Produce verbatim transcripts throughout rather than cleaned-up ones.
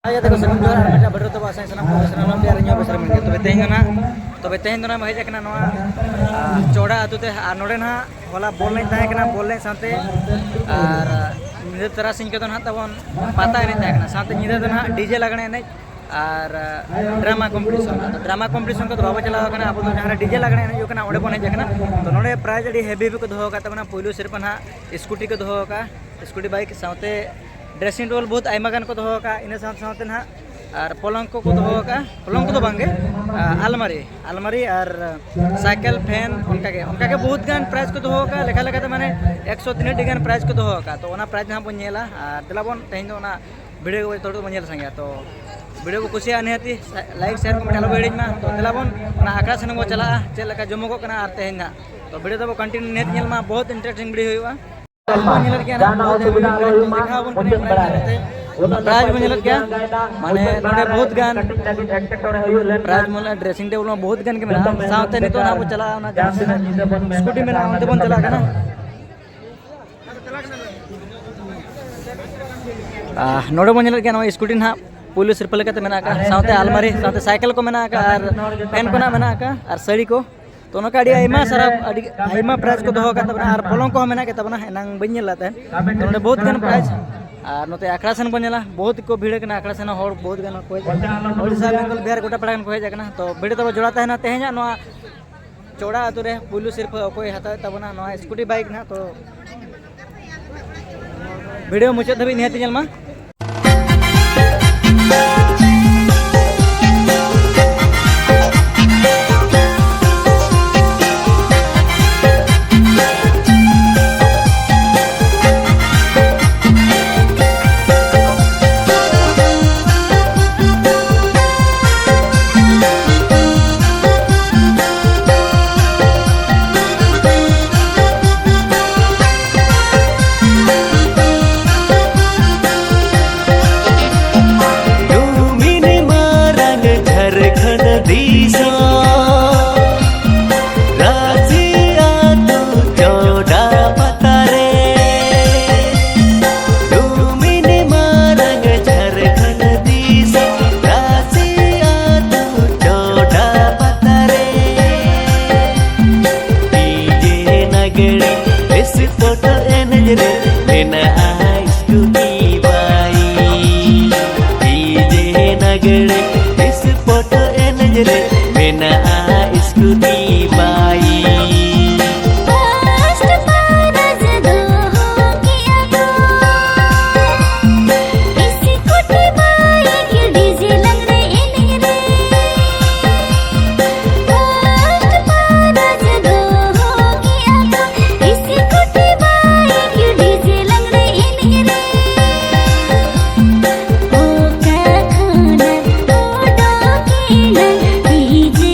ᱦᱟᱭ ᱜᱟᱛᱮ ᱠᱚ, ᱥᱟᱹᱜᱩᱱ ᱡᱚᱦᱟᱨ᱾ ᱟᱨ ᱢᱤᱫᱴᱟᱝ ᱵᱷᱤᱰᱤᱭᱳ ᱛᱟᱵᱚ ᱟᱥᱟᱭ ᱥᱟᱱᱟᱢ ᱠᱚ ᱥᱟᱱᱟᱢ ᱯᱮᱭᱟ ᱨᱮ ᱧᱚᱜ ᱵᱮᱥ ᱨᱮ ᱢᱮᱱᱟᱜ ᱜᱮᱭᱟ᱾ ᱛᱚᱵᱮ ᱛᱮᱦᱮᱧ ᱫᱚ ᱱᱟᱦᱟᱜ, ᱛᱚᱵᱮ ᱛᱮᱦᱮᱧ ᱫᱚ ᱱᱟᱦᱟᱜ ᱦᱮᱡ ᱟᱠᱟᱱᱟ ᱱᱚᱣᱟ, ᱟ, ᱪᱚᱲᱟ ᱟᱹᱛᱩ ᱛᱮ᱾ ᱟᱨ ᱱᱚᱰᱮ ᱱᱟᱦᱟᱜ ᱦᱚᱞᱟ ᱵᱚᱞ ᱮᱱᱮᱡ ᱛᱟᱦᱮᱸ ᱠᱟᱱᱟ, ᱵᱚᱞ ᱮᱱᱮᱡ ᱥᱟᱶᱛᱮ ᱟᱨ ᱧᱤᱫᱟᱹ ᱛᱟᱨᱟᱥᱤᱧ ᱠᱚᱫᱚ ᱱᱟᱦᱟᱜ ᱛᱟᱵᱚᱱ ᱯᱟᱛᱟ ᱮᱱᱮᱡ ᱛᱟᱦᱮᱸ ᱠᱟᱱᱟ, ᱥᱟᱶᱛᱮ ᱧᱤᱫᱟᱹ ᱫᱚ ᱱᱟᱦᱟᱜ ᱰᱤᱡᱮ ᱞᱟᱜᱽᱬᱮ ᱮᱱᱮᱡ ᱟᱨ, ᱟ, ᱰᱨᱟᱢᱟ ᱠᱚᱢᱯᱤᱴᱤᱥᱚᱱ᱾ ᱟᱫᱚ ᱰᱨᱟᱢᱟ ᱠᱚᱢᱯᱤᱴᱤᱥᱚᱱ ᱠᱚᱫᱚ ᱵᱟᱵᱚ ᱪᱟᱞᱟᱣ ᱠᱟᱱᱟ, ᱟᱵᱚ ᱫᱚ ᱡᱟᱦᱟᱸ ᱨᱮ ᱰᱤᱡᱮ ᱞᱟᱜᱽᱬᱮ ᱮᱱᱮᱡ ᱦᱩᱭᱩᱜ ᱠᱟᱱᱟ, ᱚᱸᱰᱮ ᱵᱚᱱ ᱦᱮᱡ ᱟᱠᱟᱱᱟ᱾ ᱛᱚ ᱱᱚᱰᱮ ᱯᱨᱟᱭᱤᱡᱽ ᱟᱹᱰᱤ ᱦᱮᱵᱤ ᱦᱮᱵᱤ ᱠᱚ ᱫᱚᱦᱚ ᱟᱠᱟᱫ ᱛᱟᱵᱚᱱᱟ᱾ ᱯᱩᱭᱞᱩ ᱥᱤᱨᱯᱟᱹ ᱱᱟᱦᱟᱜ ᱥᱠᱩᱴᱤ ᱠᱚ ᱫᱚᱦᱚ ᱟᱠᱟᱫᱼᱟ, ᱥᱠᱩᱴᱤ ᱵᱟᱭᱤᱠ, ᱥᱟᱶᱛᱮ ᱰᱨᱮᱥᱤᱝ ᱴᱮᱵᱚᱞ ᱵᱚᱦᱩᱛ ᱟᱭᱢᱟ ᱜᱟᱱ ᱠᱚ ᱫᱚᱦᱚ ᱟᱠᱟᱫᱼᱟ᱾ ᱤᱱᱟᱹ ᱥᱟᱶ ᱥᱟᱶᱛᱮ ᱱᱟᱦᱟᱜ ᱟᱨ ᱯᱚᱞᱚᱝ ᱠᱚ ᱠᱚ ᱫᱚᱦᱚ ᱟᱠᱟᱫᱼᱟ, ᱯᱚᱞᱚᱝ ᱠᱚᱫᱚ ᱵᱟᱝᱜᱮ, ᱟ, ᱟᱞᱢᱟᱨᱤ, ᱟᱞᱢᱟᱨᱤ ᱟᱨ ᱥᱟᱭᱠᱮᱞ, ᱯᱷᱮᱱ, ᱚᱱᱠᱟᱜᱮ, ᱚᱱᱠᱟᱜᱮ ᱵᱚᱦᱩᱛ ᱜᱟᱱ ᱯᱨᱟᱭᱤᱡᱽ ᱠᱚ ᱫᱚᱦᱚ ᱟᱠᱟᱫᱼᱟ᱾ ᱞᱮᱠᱷᱟ ᱞᱮᱠᱟᱛᱮ ᱢᱟᱱᱮ ᱮᱠᱥᱚ ᱛᱤᱱᱟᱹᱜ ᱴᱤ ᱜᱟᱱ ᱯᱨᱟᱭᱤᱡᱽ ᱠᱚ ᱫᱚᱦᱚ ᱟᱠᱟᱫᱼᱟ᱾ ᱛᱚ ᱚᱱᱟ ᱯᱨᱟᱭᱤᱡᱽ ᱱᱟᱦᱟᱜ ᱵᱚᱱ ᱧᱮᱞᱟ᱾ ᱟᱨ ᱫᱮᱞᱟ ᱵᱚᱱ ᱛᱮᱦᱮᱧ ᱫᱚ ᱚᱱᱟ ᱵᱷᱤᱰᱤᱭᱳ ᱠᱚ ᱡᱚᱛᱚ ᱦᱚᱲ ᱵᱚᱱ ᱧᱮᱞ ᱥᱟᱸᱜᱮᱭᱟ᱾ ᱛᱚ ᱵᱷᱤᱰᱤᱭᱳ ᱠᱚ ᱠᱩᱥᱤᱭᱟᱜᱼᱟ ᱱᱤᱦᱟᱹᱛᱤ, ᱞᱟᱭᱤᱠ, ᱥᱮᱭᱟᱨ, ᱠᱚᱢᱮᱱᱴ ᱟᱞᱚ ᱵᱚ ᱦᱤᱲᱤᱧ ᱢᱟ᱾ ᱛᱚ ᱫᱮᱞᱟ ᱵᱚᱱ ᱚᱱᱟ ᱟᱠᱷᱲᱟ ᱥᱮᱱ ᱵᱚᱱ ᱪᱟᱞᱟᱜᱼᱟ, ᱪᱮᱫ ᱞᱮᱠᱟ ᱡᱚᱢᱚᱜᱚᱜ ᱠᱟᱱᱟ᱾ ᱟᱨ ᱛᱮᱦᱮᱧ ᱱᱟᱜ ᱛᱚ ᱵᱷᱤᱰᱤᱭᱳ ᱫᱚᱵᱚ ᱠᱚᱱᱴᱤᱱᱤᱭᱩ ᱱᱤᱦᱟᱹᱛ ᱧᱮᱞ ᱢᱟ, ᱵᱚᱦᱩᱛ ᱤᱱᱴᱟᱨᱮᱥᱴᱤᱝ ᱵᱷᱤᱰᱤᱭᱳ ᱦᱩᱭᱩᱜᱼᱟ᱾ ᱵᱚᱱ ᱧᱮᱞᱮᱫ ᱜᱮᱭᱟ ᱱᱟᱜ, ᱵᱚᱦᱩᱛ ᱦᱮᱵᱤ ᱦᱮᱵᱤ ᱯᱨᱟᱭᱤᱡᱽ ᱫᱮᱠᱷᱟᱣ ᱟᱵᱚᱱ ᱠᱟᱱᱟ᱾ ᱯᱨᱟᱭᱤᱡᱽ ᱵᱚᱱ ᱧᱮᱞᱮᱫ ᱜᱮᱭᱟ, ᱢᱟᱱᱮ ᱱᱚᱰᱮ ᱵᱚᱦᱩᱛ ᱜᱟᱱ ᱯᱨᱟᱭᱤᱡᱽ ᱢᱟᱱᱮ ᱰᱨᱮᱥᱤᱝ ᱴᱮᱵᱚᱞ ᱢᱟ ᱵᱚᱦᱩᱛ ᱜᱟᱱ ᱜᱮ ᱢᱮᱱᱟᱜᱼᱟ᱾ ᱥᱟᱶᱛᱮ ᱱᱤᱛᱚᱜ ᱱᱟᱜ ᱵᱚ ᱪᱟᱞᱟᱜᱼᱟ ᱚᱱᱟ ᱡᱟᱦᱟᱸ ᱥᱮᱫ ᱥᱠᱩᱴᱤ ᱢᱮᱱᱟᱜᱼᱟ, ᱚᱱᱛᱮ ᱵᱚᱱ ᱪᱟᱞᱟᱜ ᱠᱟᱱᱟ᱾ ᱟᱨ ᱱᱚᱰᱮ ᱵᱚᱱ ᱧᱮᱞᱮᱫ ᱜᱮᱭᱟ, ᱱᱚᱣᱟ ᱥᱠᱩᱴᱤ ᱱᱟᱦᱟᱜ ᱯᱩᱭᱞᱩ ᱥᱤᱨᱯᱟᱹ ᱞᱮᱠᱟᱛᱮ ᱢᱮᱱᱟᱜ ᱟᱠᱟᱫᱼᱟ, ᱥᱟᱶᱛᱮ ᱟᱞᱢᱟᱨᱤ, ᱥᱟᱶᱛᱮ ᱥᱟᱭᱠᱮᱞ ᱠᱚ ᱢᱮᱱᱟᱜ ᱟᱠᱟᱫᱼᱟ, ᱟᱨ ᱯᱷᱮᱱ ᱠᱚ ᱱᱟᱦᱟᱜ ᱢᱮᱱᱟᱜ ᱟᱠᱟᱫᱼᱟ, ᱟᱨ ᱥᱟᱹᱲᱤ ᱠᱚ᱾ ᱛᱚ ᱱᱚᱝᱠᱟ ᱟᱹᱰᱤ ᱟᱭᱢᱟ ᱥᱟᱨᱟ, ᱟᱹᱰᱤ ᱟᱭᱢᱟ ᱯᱨᱟᱭᱤᱡᱽ ᱠᱚ ᱫᱚᱦᱚ ᱟᱠᱟᱫ ᱛᱟᱵᱚᱱᱟ, ᱟᱨ ᱯᱚᱞᱚᱝ ᱠᱚᱦᱚᱸ ᱢᱮᱱᱟᱜ ᱜᱮ ᱛᱟᱵᱚᱱᱟ, ᱮᱱᱟᱝ ᱵᱟᱹᱧ ᱧᱮᱞ ᱞᱮᱫ ᱛᱟᱦᱮᱸᱫ᱾ ᱛᱚ ᱱᱚᱰᱮ ᱵᱚᱦᱩᱛ ᱜᱟᱱ ᱯᱨᱟᱭᱤᱡᱽ᱾ ᱟᱨ ᱱᱚᱛᱮ ᱟᱠᱷᱲᱟ ᱥᱮᱱ ᱵᱚᱱ ᱧᱮᱞᱟ, ᱵᱚᱦᱩᱛ ᱠᱚ ᱵᱷᱤᱲ ᱟᱠᱟᱱᱟ ᱟᱠᱷᱲᱟ ᱥᱮᱱ, ᱦᱚᱲ ᱵᱚᱦᱩᱛ ᱜᱟᱱ ᱠᱚ ᱦᱮᱡ ᱟᱠᱟᱱᱟ, ᱳᱰᱤᱥᱟ, ᱵᱮᱝᱜᱚᱞ, ᱵᱤᱦᱟᱨ, ᱜᱚᱴᱟ ᱯᱟᱲᱟ ᱨᱮᱱ ᱠᱚ ᱦᱮᱡ ᱟᱠᱟᱱᱟ᱾ ᱛᱚ ᱵᱷᱤᱰᱤᱭᱳ ᱛᱟᱵᱚ ᱡᱚᱲᱟᱣ ᱛᱟᱦᱮᱱᱟ ᱛᱮᱦᱮᱧᱟᱜ ᱱᱚᱣᱟ ᱪᱚᱲᱟ ᱟᱹᱛᱩ ᱨᱮ ᱯᱩᱭᱞᱩ ᱥᱤᱨᱯᱟᱹ ᱚᱠᱚᱭ ᱦᱟᱛᱟᱣᱮᱫ ᱛᱟᱵᱚᱱᱟ ᱱᱚᱣᱟ ᱥᱠᱩᱴᱤ ᱵᱟᱭᱤᱠ ᱱᱟᱦᱟᱜ᱾ ᱛᱚ ᱵᱷᱤᱰᱤᱭᱳ ᱢᱩᱪᱟᱹᱫ ᱫᱷᱟᱹᱵᱤᱡ ᱱᱤᱦᱟᱹᱛ ᱧᱮᱞ ᱢᱟ᱾ ᱢᱮᱱᱟᱜᱼᱟ ᱥᱠᱩᱴᱤ ᱵᱟᱭᱤᱠ᱾ First prize ᱫᱚᱦᱚ ᱠᱮᱜᱼᱟ ᱠᱚ ᱥᱠᱩᱴᱤ ᱵᱟᱭᱤᱠ ᱰᱤᱡᱮ ᱞᱟᱜᱽᱲᱮ ᱮᱱᱮᱡ ᱨᱮ᱾ First prize ᱫᱚᱦᱚ ᱠᱮᱜᱼᱟ ᱠᱚ ᱥᱠᱩᱴᱤ ᱵᱟᱭᱤᱠ ᱰᱤᱡᱮ ᱞᱟᱜᱽᱲᱮ ᱮᱱᱮᱡ ᱨᱮ᱾ ᱚᱠᱟ ᱠᱷᱚᱱᱟᱜ ᱚᱰᱚᱠᱮᱱᱟ ᱰᱤᱡᱮ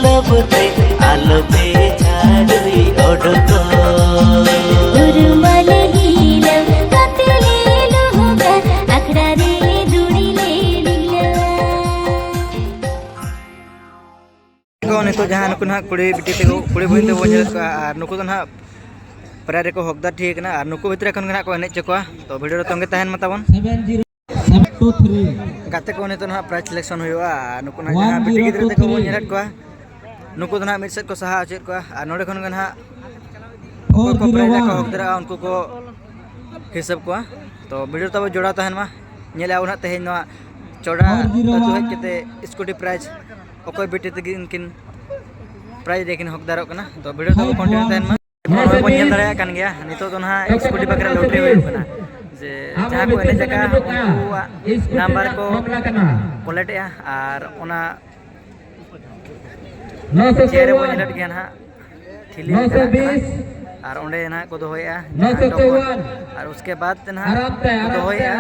ᱟᱞᱚᱯᱮ ᱡᱷᱟᱲᱩᱭ ᱚᱰᱚᱠᱚᱜ᱾ ᱩᱨᱢᱟᱞᱮ ᱦᱤᱞᱟᱹᱣ ᱠᱟᱛᱮ ᱞᱮ ᱞᱩᱦᱩᱠᱟ, ᱟᱠᱷᱲᱟ ᱨᱮ ᱫᱩᱲᱤ ᱞᱮ ᱰᱷᱤᱞᱟᱹᱣᱟ᱾ ᱠᱚ ᱱᱤᱛᱚᱜ ᱡᱟᱦᱟᱸ ᱱᱩᱠᱩ ᱱᱟᱦᱟᱜ ᱠᱩᱲᱤ ᱵᱤᱴᱤ ᱛᱮᱠᱚ, ᱠᱩᱲᱤ ᱵᱚᱭᱤᱱ ᱛᱮᱵᱚᱱ ᱧᱮᱞᱮᱫ ᱠᱚᱣᱟ, ᱟᱨ ᱱᱩᱠᱩ ᱫᱚ ᱱᱟᱦᱟᱜ ᱯᱨᱟᱭ ᱨᱮᱠᱚ ᱦᱚᱠᱫᱟᱨ ᱴᱷᱤᱠ ᱟᱠᱟᱱᱟ, ᱟᱨ ᱱᱩᱠᱩ ᱵᱷᱤᱛᱨᱤ ᱠᱷᱚᱱ ᱜᱮ ᱱᱟᱦᱟᱜ ᱠᱚ ᱮᱱᱮᱡ ᱦᱚᱪᱚ ᱠᱚᱣᱟ᱾ ᱛᱚ ᱵᱷᱤᱰᱤᱭᱳ ᱨᱮ ᱛᱚᱸᱜᱮ ᱛᱟᱦᱮᱱ ᱢᱟ ᱛᱟᱵᱚᱱ᱾ ᱜᱟᱛᱮ ᱠᱚ ᱱᱤᱛᱚᱜ ᱱᱟᱦᱟᱜ ᱯᱨᱟᱭᱤᱡᱽ ᱥᱤᱞᱮᱠᱥᱚᱱ ᱦᱩᱭᱩᱜᱼᱟ, ᱟᱨ ᱱᱩᱠᱩ ᱱᱟᱦᱟᱜ ᱡᱟᱦᱟᱸ ᱵᱤᱴᱤ ᱜᱤᱫᱽᱨᱟᱹ ᱛᱮᱠᱚ ᱵᱚᱱ ᱧᱮᱞᱮᱫ ᱠᱚᱣᱟ, ᱱᱩᱠᱩ ᱫᱚ ᱱᱟᱦᱟᱜ ᱢᱤᱫ ᱥᱮᱫ ᱠᱚ ᱥᱟᱦᱟ ᱦᱚᱪᱚᱭᱮᱫ ᱠᱚᱣᱟ, ᱟᱨ ᱱᱚᱸᱰᱮ ᱠᱷᱚᱱ ᱜᱮ ᱱᱟᱦᱟᱜ ᱚᱠᱚᱭ ᱠᱚ ᱯᱨᱟᱭᱤᱡᱽ ᱨᱮᱠᱚ ᱦᱚᱠᱫᱟᱨᱚᱜᱼᱟ, ᱩᱱᱠᱩ ᱠᱚ ᱦᱤᱥᱟᱹᱵ ᱠᱚᱣᱟ᱾ ᱛᱚ ᱵᱷᱤᱰᱤᱭᱳ ᱛᱟᱵᱚ ᱡᱚᱲᱟᱣ ᱛᱟᱦᱮᱱ ᱢᱟ, ᱧᱮᱞᱮᱜᱼᱟ ᱵᱚᱱ ᱱᱟᱦᱟᱜ ᱛᱮᱦᱮᱧ ᱱᱚᱣᱟ ᱪᱚᱲᱟ ᱟᱹᱛᱩ ᱦᱮᱡ ᱠᱟᱛᱮ ᱥᱠᱩᱴᱤ ᱯᱨᱟᱭᱤᱡᱽ ᱚᱠᱚᱭ ᱵᱤᱴᱤ ᱛᱟᱹᱠᱤᱱ ᱠᱤᱱ ᱯᱨᱟᱭᱤᱡᱽ ᱨᱮᱠᱤᱱ ᱦᱚᱠᱫᱟᱨᱚᱜ ᱠᱟᱱᱟ᱾ ᱛᱚ ᱵᱷᱤᱰᱤᱭᱳ ᱛᱟᱵᱚ ᱠᱚᱱᱴᱤᱱᱤᱭᱩ ᱛᱟᱦᱮᱱ ᱢᱟ᱾ ᱱᱚᱜᱼᱚᱭ ᱵᱚᱱ ᱧᱮᱞ ᱫᱟᱲᱮᱭᱟᱜ ᱠᱟᱱ ᱜᱮᱭᱟ, ᱱᱤᱛᱚᱜ ᱫᱚ ᱱᱟᱦᱟᱜ ᱥᱠᱩᱴᱤ ᱵᱟᱠᱷᱨᱟ ᱞᱚᱴᱟᱨᱤ ᱦᱩᱭᱩᱜ ᱠᱟᱱᱟ, ᱡᱮ ᱡᱟᱦᱟᱸ ᱠᱚ ᱮᱱᱮᱡ ᱟᱠᱟᱫ ᱩᱱᱠᱩᱣᱟᱜ ᱱᱟᱢᱵᱟᱨ ᱠᱚ ᱠᱚᱞᱮᱠᱴ ᱮᱜᱼᱟ, ᱟᱨ ᱚᱱᱟ ᱪᱮᱭᱟᱨ ᱨᱮᱵᱚᱱ ᱧᱮᱞᱮᱫ ᱜᱮᱭᱟ ᱱᱟᱦᱟᱜ, ᱴᱷᱤᱞᱤ ᱞᱮᱠᱟᱱᱟᱜ ᱠᱟᱱᱟ, ᱟᱨ ᱚᱸᱰᱮ ᱱᱟᱦᱟᱜ ᱠᱚ ᱫᱚᱦᱚᱭᱮᱜᱼᱟ ᱡᱟᱦᱟᱸ ᱴᱚᱯᱚᱱ, ᱟᱨ ᱩᱥᱠᱮ ᱵᱟᱫ ᱛᱮ ᱱᱟᱦᱟᱜ ᱠᱚ ᱫᱚᱦᱚᱭᱮᱜᱼᱟ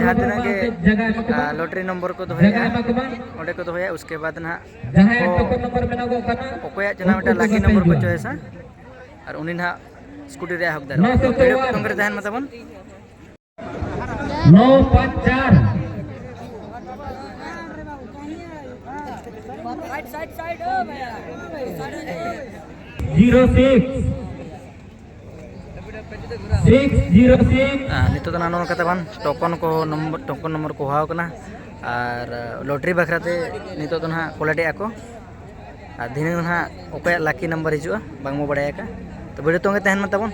ᱡᱟᱦᱟᱸ ᱛᱤᱱᱟᱹᱜ ᱜᱮ, ᱟᱨ ᱞᱚᱴᱟᱨᱤ ᱱᱚᱢᱵᱚᱨ ᱠᱚ ᱫᱚᱦᱚᱭᱮᱜᱼᱟ, ᱚᱸᱰᱮ ᱠᱚ ᱫᱚᱦᱚᱭᱟ᱾ ᱩᱥᱠᱮ ᱵᱟᱫ ᱱᱟᱦᱟᱜ ᱠᱚ ᱚᱠᱚᱭᱟᱜ ᱡᱟᱦᱟᱸ ᱢᱤᱫᱴᱟᱝ ᱞᱟᱠᱤ ᱱᱚᱢᱵᱚᱨ ᱠᱚ ᱪᱚᱭᱮᱥᱟ, ᱟᱨ ᱩᱱᱤ ᱱᱟᱦᱟᱜ ᱥᱠᱩᱴᱤ ᱨᱮᱭᱟᱜ ᱦᱚᱠᱫᱟᱨ᱾ ᱱᱚ ᱥᱚ ᱛᱚ ᱵᱷᱤᱰᱤᱭᱳ ᱪᱚᱣᱟᱱ᱾ ᱠᱚ ᱛᱚᱸᱜᱮ ᱨᱮ ᱛᱟᱦᱮᱱ ᱢᱟ ᱛᱟᱵᱚᱱ᱾ ᱱᱚ ᱯᱟᱸᱪ ᱪᱟᱨ᱾ Zero six. Six zero six. ᱟᱨ ᱱᱤᱛᱚᱜ ᱫᱚ ᱱᱟᱜ ᱱᱚᱜᱼᱚ ᱱᱚᱝᱠᱟ ᱛᱟᱵᱚᱱ ᱴᱳᱠᱚᱱ ᱠᱚ ᱱᱚᱢᱵᱚᱨ, ᱴᱳᱠᱚᱱ ᱱᱚᱢᱵᱚᱨ ᱠᱚ ᱦᱚᱦᱚ ᱟᱠᱟᱱᱟ, ᱟᱨ ᱞᱚᱴᱟᱨᱤ ᱵᱟᱠᱷᱨᱟ ᱛᱮ ᱱᱤᱛᱚᱜ ᱫᱚ ᱱᱟᱦᱟᱜ ᱠᱚᱞᱮᱠᱴ ᱮᱜᱼᱟ ᱠᱚ᱾ ᱟᱨ ᱫᱷᱤᱱᱟᱹᱝ ᱱᱟᱦᱟᱜ ᱚᱠᱚᱭᱟᱜ ᱞᱟᱠᱤ ᱱᱟᱢᱵᱟᱨ ᱦᱤᱡᱩᱜᱼᱟ, ᱵᱟᱝ ᱵᱚ ᱵᱟᱲᱟᱭ ᱟᱠᱟᱫ᱾ ᱛᱚ ᱵᱷᱤᱰᱤᱭᱳ ᱛᱚᱸᱜᱮ ᱛᱟᱦᱮᱱ ᱢᱟ ᱛᱟᱵᱚᱱ,